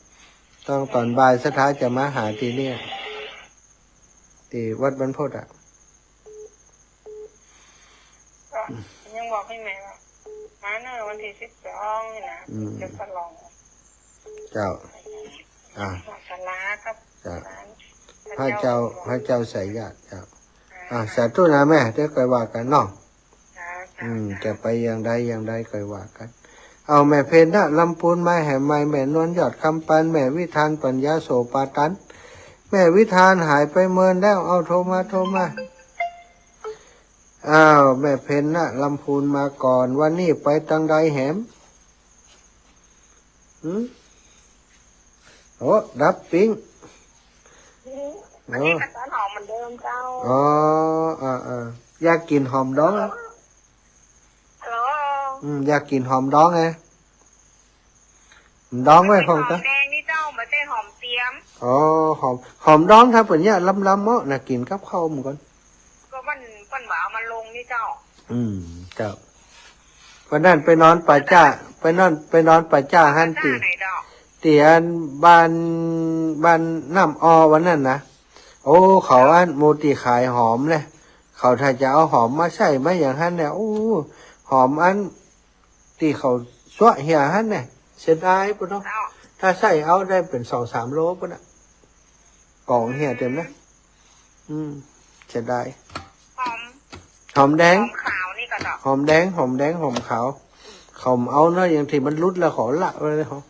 ต้องต๋อนบ่ายศรัทธาจะมาหาตี้เนี่ย ที่วัดบรรพตอ่ะ ก็ยังบอกให้แม่ว่า มาเนอะวันที่สิบสองนี่นะ อืม จะฉลอง เจ้า อ่า ศาลาครับ เจ้า ศาลา พระเจ้า พระเจ้าไสยญาติ เจ้า อ่า อ่า สาธุนะแม่ เดี๋ยวค่อยว่ากั๋นเนาะ เจ้า เจ้า อืม จะไปอย่างใดอย่างใดค่อยว่ากั๋น เอาแม่เพ็ญนะ ลำพูนมาแหมใหม่ แม่นวลยอดคำปาน แม่วิธานปัญญาโสภาตัน แม่วิธานหายไปเมินแล้ว เอาโทรมา โทรมา อ้าว แม่เพ็ญนะ ลำพูนมาก่อน วันนี้ไปตังใดแหม หืม โอ้ ดับปิ๊ง วันนี้ก็สวนหอมเหมือนเดิมเจ้า อ๋อ อ่า อ่า อยากกิ๋นหอมดองอะ ฮัลโหล อืม อยากกิ๋นหอมดองไง หอมดองไว้ หอม หอมแดงนี่เจ้า บ่ใจ้หอมเตียม อ๋อ หอม หอมดองถ้าเปิ้นเยียะลำๆ เนาะ น่ากิ๋นกับข้าวมันก่อน ก็มัน เปิ้นบ่เอามาลงนี่เจ้า อืม เจ้า วันนั้นไปนอนป่าจ๊า ไปนอน ไปนอนป่าจ๊าหั้น ป่าจ๊า ตี้ ไหนเจ้า ตี้อันบ้าน บ้านน้ำออวันนั้นนะ โอ้ เขาอันหมู่ตี้ขายหอมเลย เขาถ้าจะเอาหอมมาใส่มาอย่างหั้นเนี่ย โอ้ หอมอันตี้เขาซั่วเหียหั้นเนี่ย เสียดายปุ้นเนาะ เจ้า ถ้าใส่เอาได้เป๋นสองสามโลปุ้นน่ะ ก๋องเหียเต็มนะ อืม เสียดาย หอม หอมแดง หอมขาวนี่ก็เจ้า หอมแดง หอมแดง หอมขาว เขาเอาเนาะ อย่างตี้มันหลุดแล้วเขาละไว้เลยเขา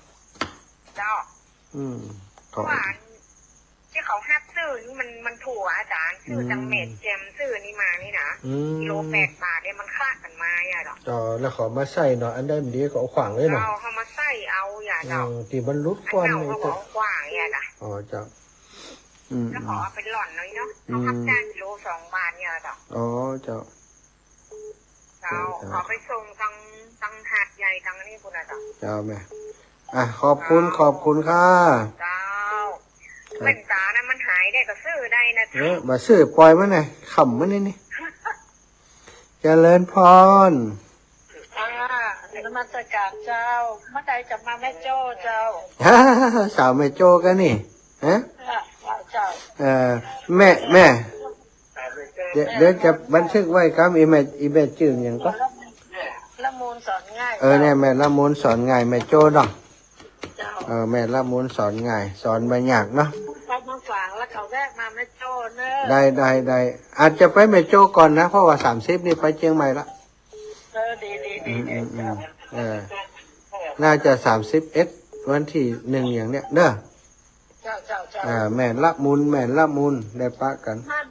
เจ้า อืม เพราะว่าตี้เขาฮับซื้อนี่มัน มันถูกอะอาจ๋ารย์ ซื้อตังแม่เจียม ซื้อนี่มานี่นะ อืม กิโลแปดบาทเนี่ย มันคละกั๋นมาอะเนาะ อ๋อ แล้วเขามาใส่เนาะ อันใดมันดีก็เอาขว้างเลยเนาะ เจ้า เขามาใส่เอาอะเนาะ อืม ตี้มันหลุดควัน อันเก่าเขาก็เอาขว้างอะเนาะ อ๋อ เจ้า อืม แล้วเขาเอาไปหล่อนหน่อยเนาะ อืม เขาฮับจ้างกิโลสองบาทเนี่ยเนาะ อ๋อ เจ้า เจ้า เจ้า เขาไปส่งตัง ตังหาดใหญ่ตังนี่ปุ้นน่ะเจ้า เจ้าแม่ อ่ะ ขอบคุณ เจ้า ขอบคุณค่ะ เจ้า ครับ แว่นต๋านะมันหายได้ก็ซื้อได้นะ เออ บ่ซื้อ ปล่อยมันนะ ขำมันนี่นี่ เจริญพร อ่า นมัสการเจ้า เมื่อใดจะมาแม่โจ้เจ้า สาวแม่โจ้ก็นี่ ฮะ อ่า เจ้า เออ แม่ แม่ เดี๋ยว เดี๋ยวจะบันทึกไว้ครับ อีแม่ อีแม่จื้อหยังก็ ละมูลสอนง่าย เออ เนี่ย แม่ละมูลสอนง่าย แม่โจ้เนาะ เจ้า เออ แม่ละมูลสอนง่าย สอนบ่ยากเนาะ ไปเมืองฝางแล้วเขาแวะมาแม่โจ้เนอะ ได้ ได้ ได้ อาจจะไปแม่โจ้ก่อนนะ เพราะว่าสามสิบนี่ไปเจียงใหม่ละ เออ ดี ดี ดี อืม อืม อืม เออ น่าจะสามสิบเอ็ด วันตี้หนึ่งอย่างเนี้ยเนอะ เจ้า เจ้า เจ้า อ่า แม่ละมูล แม่ละมูล ได้ปะกั๋น บ้าน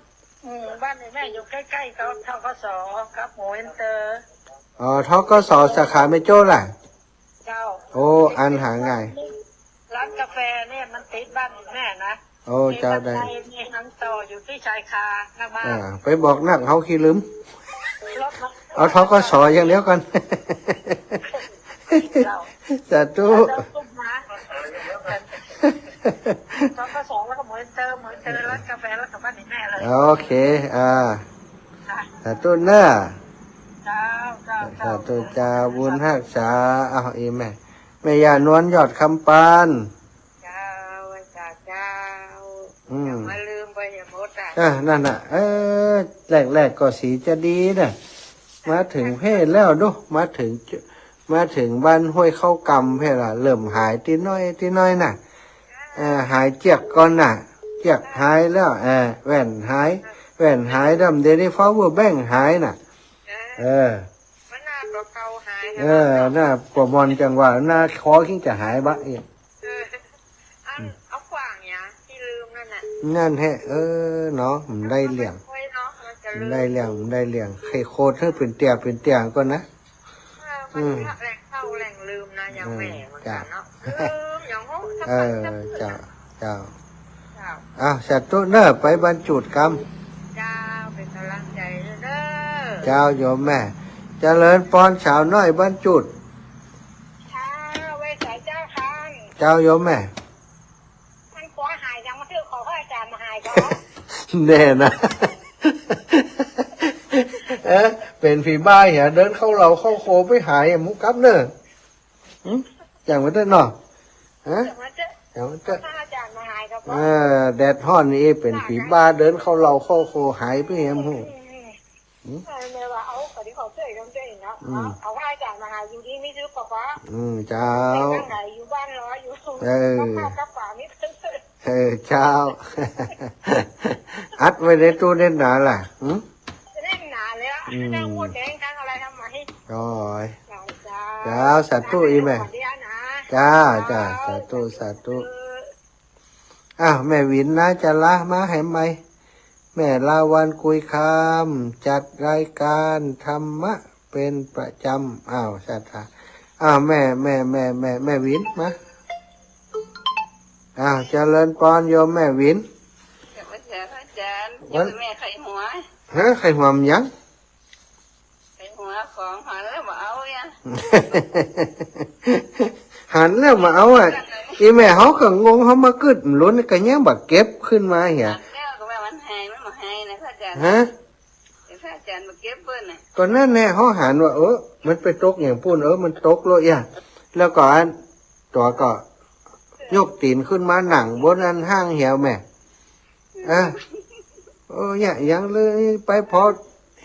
อืม บ้านไอ้แม่อยู่ใก้ๆ กับ ธ.ก.ส. กับ Home Center อ๋อ ธ.ก.ส. สาขาแม่โจ้ล่ะ เจ้า โอ้ อันหาง่าย ร้านกาแฟเนี่ยมันติดบ้านแม่นะ โอ้ เจ้า ได้ มีบันได มีหนังต่ออยู่ตี้ชายคาหน้าบ้าน อ่า ไปบอกนักเฮาขี้ลืม รถมัน เอา ธ.ก.ส. อย่างเดียวก่อน เจ้า สาธุ เจ้าตุ้มมา ธ.ก.ส. แล้วก็ Home Center Home Center ร้านกาแฟแล้วกลับบ้านนี่แม่เลย โอเค อ่า ค่ะ สาธุเนอะ เจ้า เจ้า สาธุเจ้า บุญฮักษา เอา อีแม่ แม่ย่านวลยอดคำปาน เจ้า เจ้า เจ้า อืม อย่ามาลืมไปอย่าหมดอ่ะ อ่ะ นั่นน่ะ เออ แรกๆ ก็สีจะดีน่ะ มาเถิงเพศแล้วเนาะ มาเถิง มาเถิงบ้านห้วยเข้ากำเพศละ เริ่มหายตี้น้อยตี้น้อยน่ะ เออ หายเจียกก่อนน่ะ เจียกหายแล้ว เออ แว่นหาย แว่นหายดำ เดี๋ยวนี้ power bank หายน่ะ เออ เออ มันหน้าตัวเก่าหาย เออ หน้าปวดมอนจังหวะ หน้าคอคิงจะหายบะเอง เออ อัน อืม เอาขว้างเนี่ย ตี้ลืมนั่นน่ะ นั่นแหละ เออ เนาะ มันได้เรื่อง มันได้เรื่อง มันได้เรื่อง ใค่โคตรหื้อเป๋นเตี้ย เป๋นเตี้ยก่อนนะ เออ มัน อืม แหล่งเศร้าแหล่งลืมนะ อย่าง อืม แม่เหมือนกั๋นเนาะ จ้ะ ลืมอย่างโห เออ จ้ะ เจ้า เจ้า อ้าว สาธุเนอะ ไปบรรจุกรรม เจ้า เป๋นก๋ำลังใจ๋เด้อ เจ้า โยมแม่ เจริญปอน สาวน้อยบรรจุ เจ้า ไหว้สาเจ้าค่ะ เจ้า โยมแม่ มันปัวหายยังมาถือของพระอาจ๋ารย์มาหายก็ แน่นะ เออ เป๋นผีบ้าเหีย เดินเข้าเหล่าเข้าโคไปหายอะ หมู่กลับเนอะ หึ อย่างมันเต๊อะเนาะ ฮะ อย่างมันเต๊อะ อย่างมันเต๊อะ พระอาจ๋ารย์มาหายกับ เออ แดดฮ้อนนี่เป๋นผีบ้า เดินเข้าเล้าเข้าโคหายไปแหม อืม อืม เออ แม่ว่าเอา ก็ดีขอช่วยกันช่วยเนาะ อืม เอา เอาพระอาจารย์มาหาอยู่ดีมีสุขภาพ อืม เจ้า ไปทางไหนอยู่บ้านรออยู่ เออ กับข้าวกับปลามีเพิ่น เออ เจ้า อัดไว้ในตู้แน่นหนาล่ะ หืม แน่นหนาเลยอะ อืม นั่งพูดเอง ตั้งอะไรทำไม โอ้ย เจ้า เจ้า สาธุ อีแม่ สวัสดีนะ จ้า เจ้า จ้า สาธุ สาธุ สาธุ อ้าว แม่หวินนะ จะละมาให้ใหม่ แม่ลาวัลย์กุยคำ จัดรายการธรรมะเป็นประจำ อ้าว ศรัทธา อ้าว แม่ แม่ แม่ แม่ แม่หวิน มา อ้าว เจริญปอน โยมแม่หวิน กราบนมัสการพระอาจารย์ วัน โยมแม่ไข้หัว ฮะ ไข้หัวมันหยัง ไข้หัวของหันแล้วบ่เอาอะ หันแล้วบ่เอาอะ อีแม่เฮาก็งง เฮามาเกิดมันหล่นก็ยังบ่เก็บขึ้นมาเหีย หันแล้วก็ว่ามันหาย มันบ่หายนะพระอาจารย์ ฮะ แต่พระอาจารย์บ่เก็บเปิ้นน่ะ ก็นั่นแหละ เฮาหันว่า เออ มันไปตกหยังปู้น เออ มันตกแล้วอะ แล้วก็อัน ตั๋วก็ยกตี๋นขึ้นมานั่งบนอันห้างเหียแม่ อ่ะ โอ้ เนี่ย ยังเลยไป พอ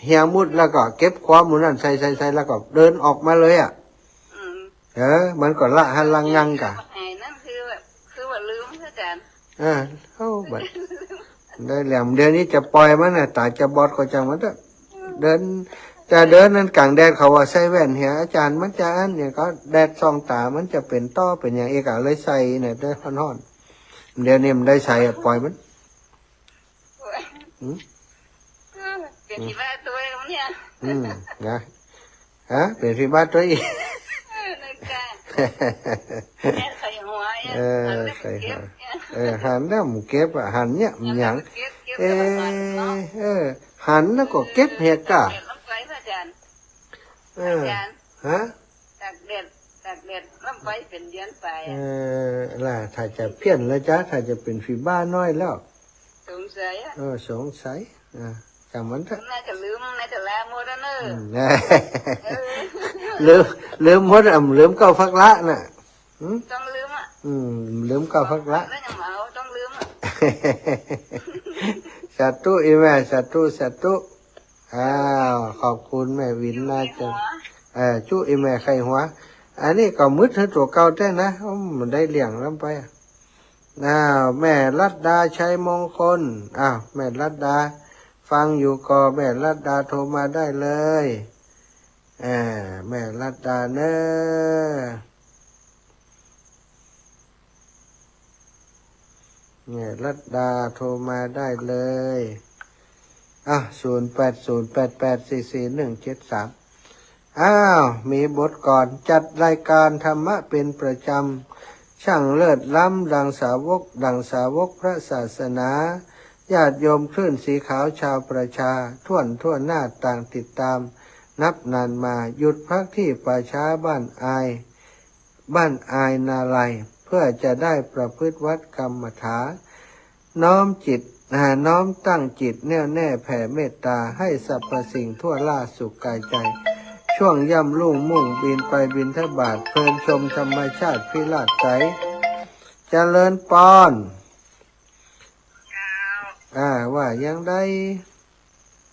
เหียหมดแล้วก็เก็บของหมู่นั้นใส่ ใส่ ใส่ แล้วก็เดินออกมาเลยอะ อืม เออ มันก็ละหันหลังยังกะ ไอ้นั่นคือแบบ คือว่าลืมอาจารย์ อ่า เอ้า บัด ได้แหลม เดี๋ยวนี้จะปล่อยมันน่ะ ต๋าจะบอดก็จังมันเถอะ เดิน จะเดินนั้นกลางแดดเขาว่าใส่แว่นเหีย อาจารย์ มันจะอันเนี่ยก็แดดส่องต๋า มันจะเป๋นต้อเป๋นหยังอีกอะ เลยใส่เนี่ย ได้ฮ้อนๆ เดี๋ยวนี้มันได้ใส่อะ ปล่อยมัน โอ้ย หืม เออ เป๋นผีบ้าตั๋วเองเนี่ย อืม นะ ฮะ เป๋นผีบ้าตั๋วอีก เออ นั่นกะ เนี่ยไข้หัวเนี่ย เออ หันแล้ว ไข้หัว เก็บเนี่ย เออ หันแล้วมันเก็บอะ หันเนี่ยมันหยัง หันแล้วเก็บ เก็บ เออ แล้วก็หันเนาะ เออ หันแล้วก็เก็บเหียกะ ตากแดดลงไปพระอาจารย์ เออ อาจารย์ ฮะ ตากแดด ตากแดดลงไปเป๋นเดือนไปอะ เออ ล่ะ ถ้าจะเพี้ยนแล้วจ๊ะ ถ้าจะเป๋นผีบ้าน้อยแล้ว สงสัยอะ เออ สงสัย อ่ะ จังมันเถอะ น่าจะลืม น่าจะละหมดแล้วเนอะ อืม เออ ลืม ลืมหมดอะ ลืมเก้าพรรคละน่ะ หืม ต้องลืมอะ อืม ลืมเก้าพรรคละ แล้วยังมาเอา ต้องลืมอะ สาธุ อีแม่ สาธุ สาธุ อ้าว ขอบคุณแม่หวินนะจ๊ะ จุ๊อีแม่ไข้หัว เออ จุ๊อีแม่ไข้หัว อันนี้ก็มึดหื้อตั๋วเก่าแต๊นะ อืม มันได้เหลี่ยงล้ำไปอะ อ้าว แม่รัตดา ชัยมงคล อ้าว แม่รัตดา ฟังอยู่ก็แม่รัตดาโทรมาได้เลย อ่า แม่รัตดาเนอะ แม่รัตดาโทรมาได้เลย อ่ะ ศูนย์แปดศูนย์แปดแปดสี่สี่หนึ่งเจ็ดสาม อ้าว มีบทกลอน จัดรายการธรรมะเป็นประจำ ช่างเลิศล้ำดังสาวก ดังสาวกพระศาสนา ญาติโยมคลื่นสีขาวชาวประชา ถ้วนทั่วหน้าต่างติดตาม นับนานมา หยุดพักที่ป่าช้าบ้านอาย บ้านอายนาลัย เพื่อจะได้ประพฤติวัตรกรรมฐาน น้อมจิต อ่า น้อมตั้งจิตแน่วแน่แผ่เมตตาให้สรรพสิ่งทั่วล่าสุขกายใจ ช่วงย่ำรุ่งมุ่งบิณฑบาตไปบิณฑบาต เพลินชมธรรมชาติพิราศใส เจริญปอน เจ้า อ่า ว่าอย่างใด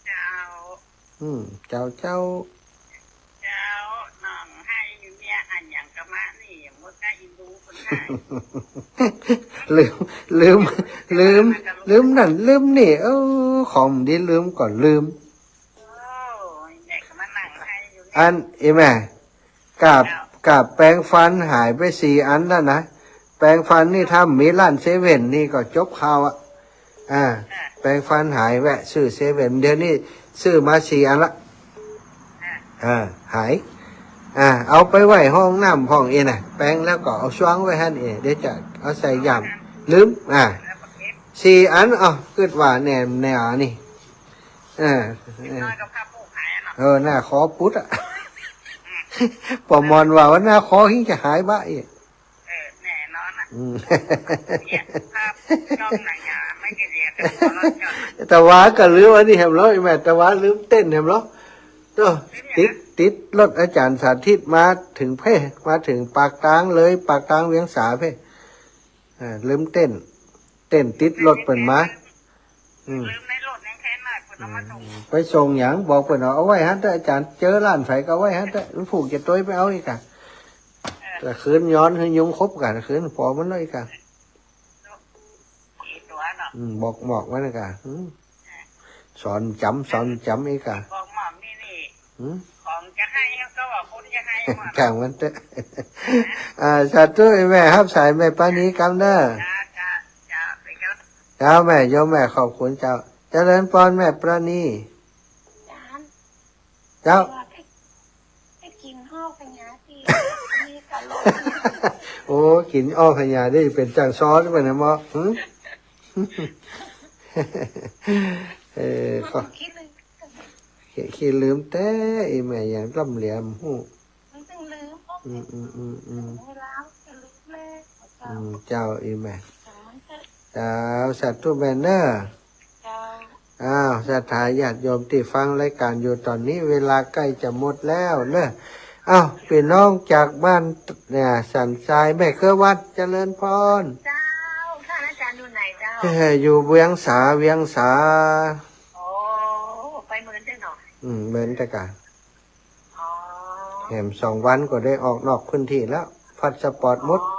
เจ้า อืม เจ้า เจ้า เจ้า น้องไห้อยู่เนี่ย อันหยังกะมะนี่ หมดนะ อีลูคนไห้ ลืม ลืม ลืม ลืมนั่น ลืมนี่ เออ ของดีลืมก็ลืม โอ้ย แม่กะมานั่งไห้อยู่เนี่ย อัน อีแม่ กาบ เจ้า กาบแปรงฟันหายไปสี่อันแล้วนะ แปรงฟันนี่ถ้ามีร้านเซเว่นนี่ก็จบข่าวอะ อ่า อ่ะ แปรงฟันหายแวะซื้อเซเว่น เดี๋ยวนี้ซื้อมาสี่อันละ อ่ะ อ่า หาย อ่า เอาไปไว้ห้องน้ำห้องเองนะ แปรงแล้วก็เอาซ้วงไว้หั้นเอง เดี๋ยวจะเอาใส่ย่าม ลืม อ่า แล้วก็เก็บ สี่อัน เอ้า กึ๊ดว่าแน่ แน่อันนี้ เออ เออ น้อยก็ผ้าปูหายอะเนาะ เออ หน้าคอปุดอะ อืม ปอมอนว่า ว่าหน้าคอหิ้งจะหายบ้าอีก เออ แน่นอนอะ อืม เนี่ย ผ้าจ้องหนังยาไม่เกลียดกันหัวเราะจ้ะ แต่ว่าก็ลืมอันนี้แหมเนาะ อีแม่ แต่ว่าลืมเต้นแหมเนาะ โอ้ ลืมหยัง ติด ติดรถอาจารย์สาธิตมาถึงเพ่ มาถึงปากตางเลย ปากตางเวียงสาเพ่ อ่า ลืมเต้น เต้นติดรถเปิ้นมา อืม ลืมในรถยังแค่น้อย เปิ้นเอามาส่ง อืม ไปส่งหยัง บอกเปิ้นเอา เอาไว้หั้นเต๊อะ อาจ๋ารย์ เจอร้านใผก็เอาไว้หั้นเต๊อะ มันผูกจะตวยไปเอาอีกอะ เออ แต่คืนย้อนหื้อยุงขบกั๋นคืน ปอมันแล้วอีกอะ อีกตั๋วเนาะ อืม บอก บอกมันอีกอะ อืม สอนจ๋ำ สอนจ๋ำอีกอะ บอกหม่อมนี่นี่ หืม ของจะหื้อก็ว่าคนจะหื้อหม่อม จ้างมันเต๊อะ อ่า สาธุ ไอ้แม่ ฮับสายแม่ปราณีกำเน่อ จ้า จ้า จ้า ไปครับ เจ้าแม่ โยมแม่ ขอบคุณเจ้า เจริญปอนแม่ปราณี เจ้า ไปกิ๋นอ้อพญาตี้ นี่กะโลก โอ้ กิ๋นอ้อพญาตี้เป๋นจั่งซ้อนไปนะหมอ หืม เออ ก็ ขี้ลืม ขี้ ขี้ลืมแต๊ ไอ้แม่ อย่างล่ำเหลี่ยม ฮู้ มันต้องลืม อืม อืม อืม อืม เวลาจะลืมแล้ว อืม เจ้า ไอ้แม่ เจ้า สาธุแม่เน่อ เจ้า อ้าว ศรัทธาญาติโยมตี้ฟังรายก๋านอยู่ต๋อนนี้ เวลาใก้จะหมดแล้วเน่อ อ้าว ปี้น้องจากบ้านเนี่ย สันทราย แม่เครือวัด เจริญปอน เจ้า ท่านอาจ๋ารย์อยู่ไหนเจ้า เอ่อ อยู่เวียงสา เวียงสา โอ้ ไปเมินเต๊อะเนาะ อืม เมินเต๊อะกา อ๋อ แหมสองวันก็ได้ออกนอกพื้นตี้แล้ว พาสปอร์ตหมด อ๋อ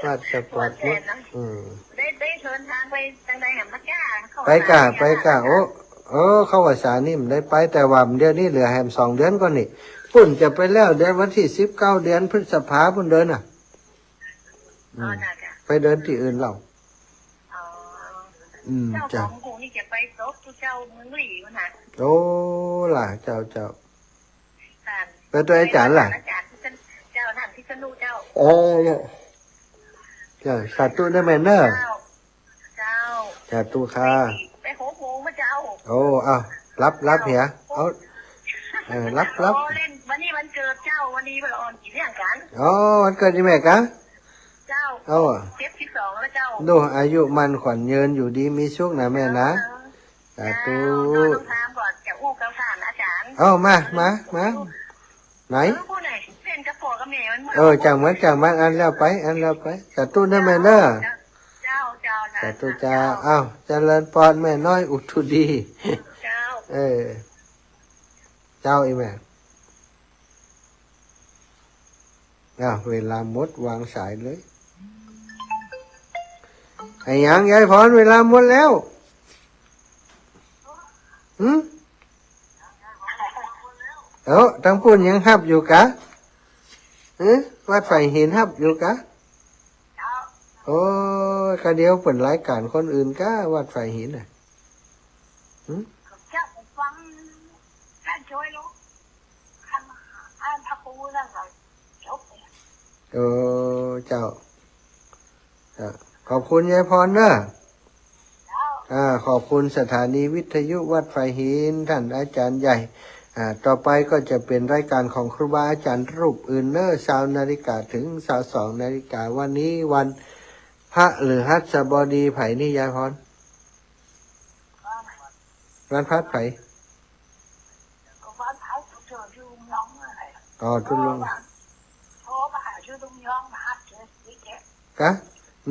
พาสปอร์ตหมด อืม ได้ ได้เดินทางไปตางใดแหม มาจ้า ไปกา ไปกา โอ้ เออ เข้าพรรษานี่บ่ได้ไป แต่ว่าเดี๋ยวนี้เหลือแหมสองเดือนก่อนนี่ ปุ้นจะไปแล้ว เดือนวันตี้สิบเก้า เดือนพฤษภาปุ้นเดินน่ะ อืม อ๋อ น่าจะ ไปเดินตี้อื่นเล่า อ๋อ อืม เจ้า เจ้า ของกูนี่จะไปศพเจ้าเมืองหลีมันนะ โอ้ ล่ะ เจ้า เจ้า ท่าน ไปตวยอาจ๋ารย์ล่ะ อาจ๋ารย์พิษณุ เจ้า ท่านพิษณุเจ้า เออ เนี่ย เจ้า สาธุเน่อแม่เน่อ เจ้า เจ้า สาธุค่ะ ไป ไปหกโมงมาเจ้า โอ้ อ้าว รับ รับเหีย เอา เออ รับ รับ โอ้ เล่น วันนี้วันเกิดเจ้า วันนี้วันอ่อนกิ๋นเลี้ยงกั๋น อ๋อ วันเกิดอีแม่กา เจ้า เอ้า เจ็ดสิบสองแล้วเจ้า ดู อายุมั่นขวัญยืน อยู่ดีมีสุขนะแม่นะ เออ สาธุ เจ้า น้องทามก็จะอู้กับท่านอาจ๋ารย์ เอ้า มา มา มา ไหน เออ ผู้ไหน เล่นกับพ่อกับแม่มัน เออ จ้างมัน จ้างมัน อันแล้วไป อันแล้วไป สาธุเน่อแม่เน่อ เจ้า เจ้า เจ้า สาธุเจ้า เจ้า อ้าว เจริญปอนแม่น้อยอุทุดี เจ้า เออ เจ้า อีแม่ อ้าว เวลาหมด วางสายเลย ไอ้หยัง ยายพร เวลาหมดแล้ว หืม เอ้า ตางปุ้นยังฮับอยู่กา หืม วัดฝายหินฮับอยู่กา โอ้ย กาเดียวเปิ้นรายก๋านคนอื่นกา วัดฝายหินน่ะ หืม เจ้าฟัง ท่านช่วยลูก ท่าน ท่านพระครูนั่นก็จบเลย เออ เจ้า เจ้า ขอบคุณยายพรเน่อ เจ้า อ่า ขอบคุณสถานีวิทยุวัดฝายหิน ท่านอาจ๋ารย์ใหญ่ อ่า ต่อไปก็จะเป๋นรายก๋านของครูบาอาจ๋ารย์รูปอื่นเน่อ ซาวนาฬิกาเถิงซาวสองนาฬิกา วันนี้วันพฤหัสบดี ใผนี่ยายพร วันพฤหัสใผ ก็วันพฤหัสอยู่ลุงยองนั่นแหละ อ๋อ จุลลง โทรมา โทรมาหาอยู่ลุงยอง มาฮับเจอนี่แก กะ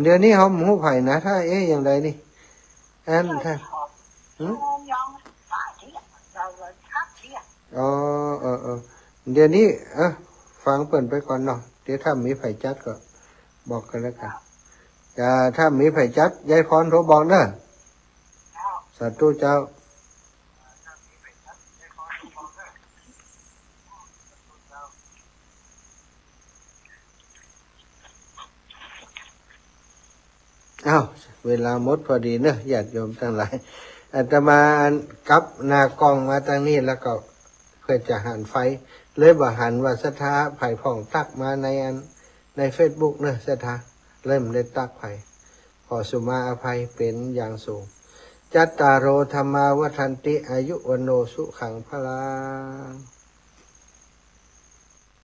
เดี๋ยวนี้เฮาบ่ฮู้ใผนะ ถ้า เอ๊ะ อย่างใดนี่ อัน ถ้า หืม ลุงยอง ฝ่ายที่เราเลยฮับเที่ยง อ๋อ เออ เออ เดี๋ยวนี้ เออ ฟังเปิ้นไปก่อนเนาะ เดี๋ยวถ้ามีใผจัดก็บอกกั๋นแล้วกั๋น จ้า ถ้ามีใผจัด ยายพรโทรบอกเน่อ สาธุเจ้า อ้าว เวลาหมดพอดีเนอะ ญาติโยมตังหลาย อาตมาอันกลับหน้ากล้องมาตางนี้แล้วก็เพื่อจะหันไฟ เลยบ่หันว่าศรัทธาใผพ่องตักมาในอัน ในเฟซบุ๊กเนอะ ศรัทธา เลยบ่ได้ตักใผ ขอสุมาอภัยเป๋นอย่างสูง จัตตาโร ธัมมา วัฑฒันติ อายุ วัณโณ สุขัง พลัง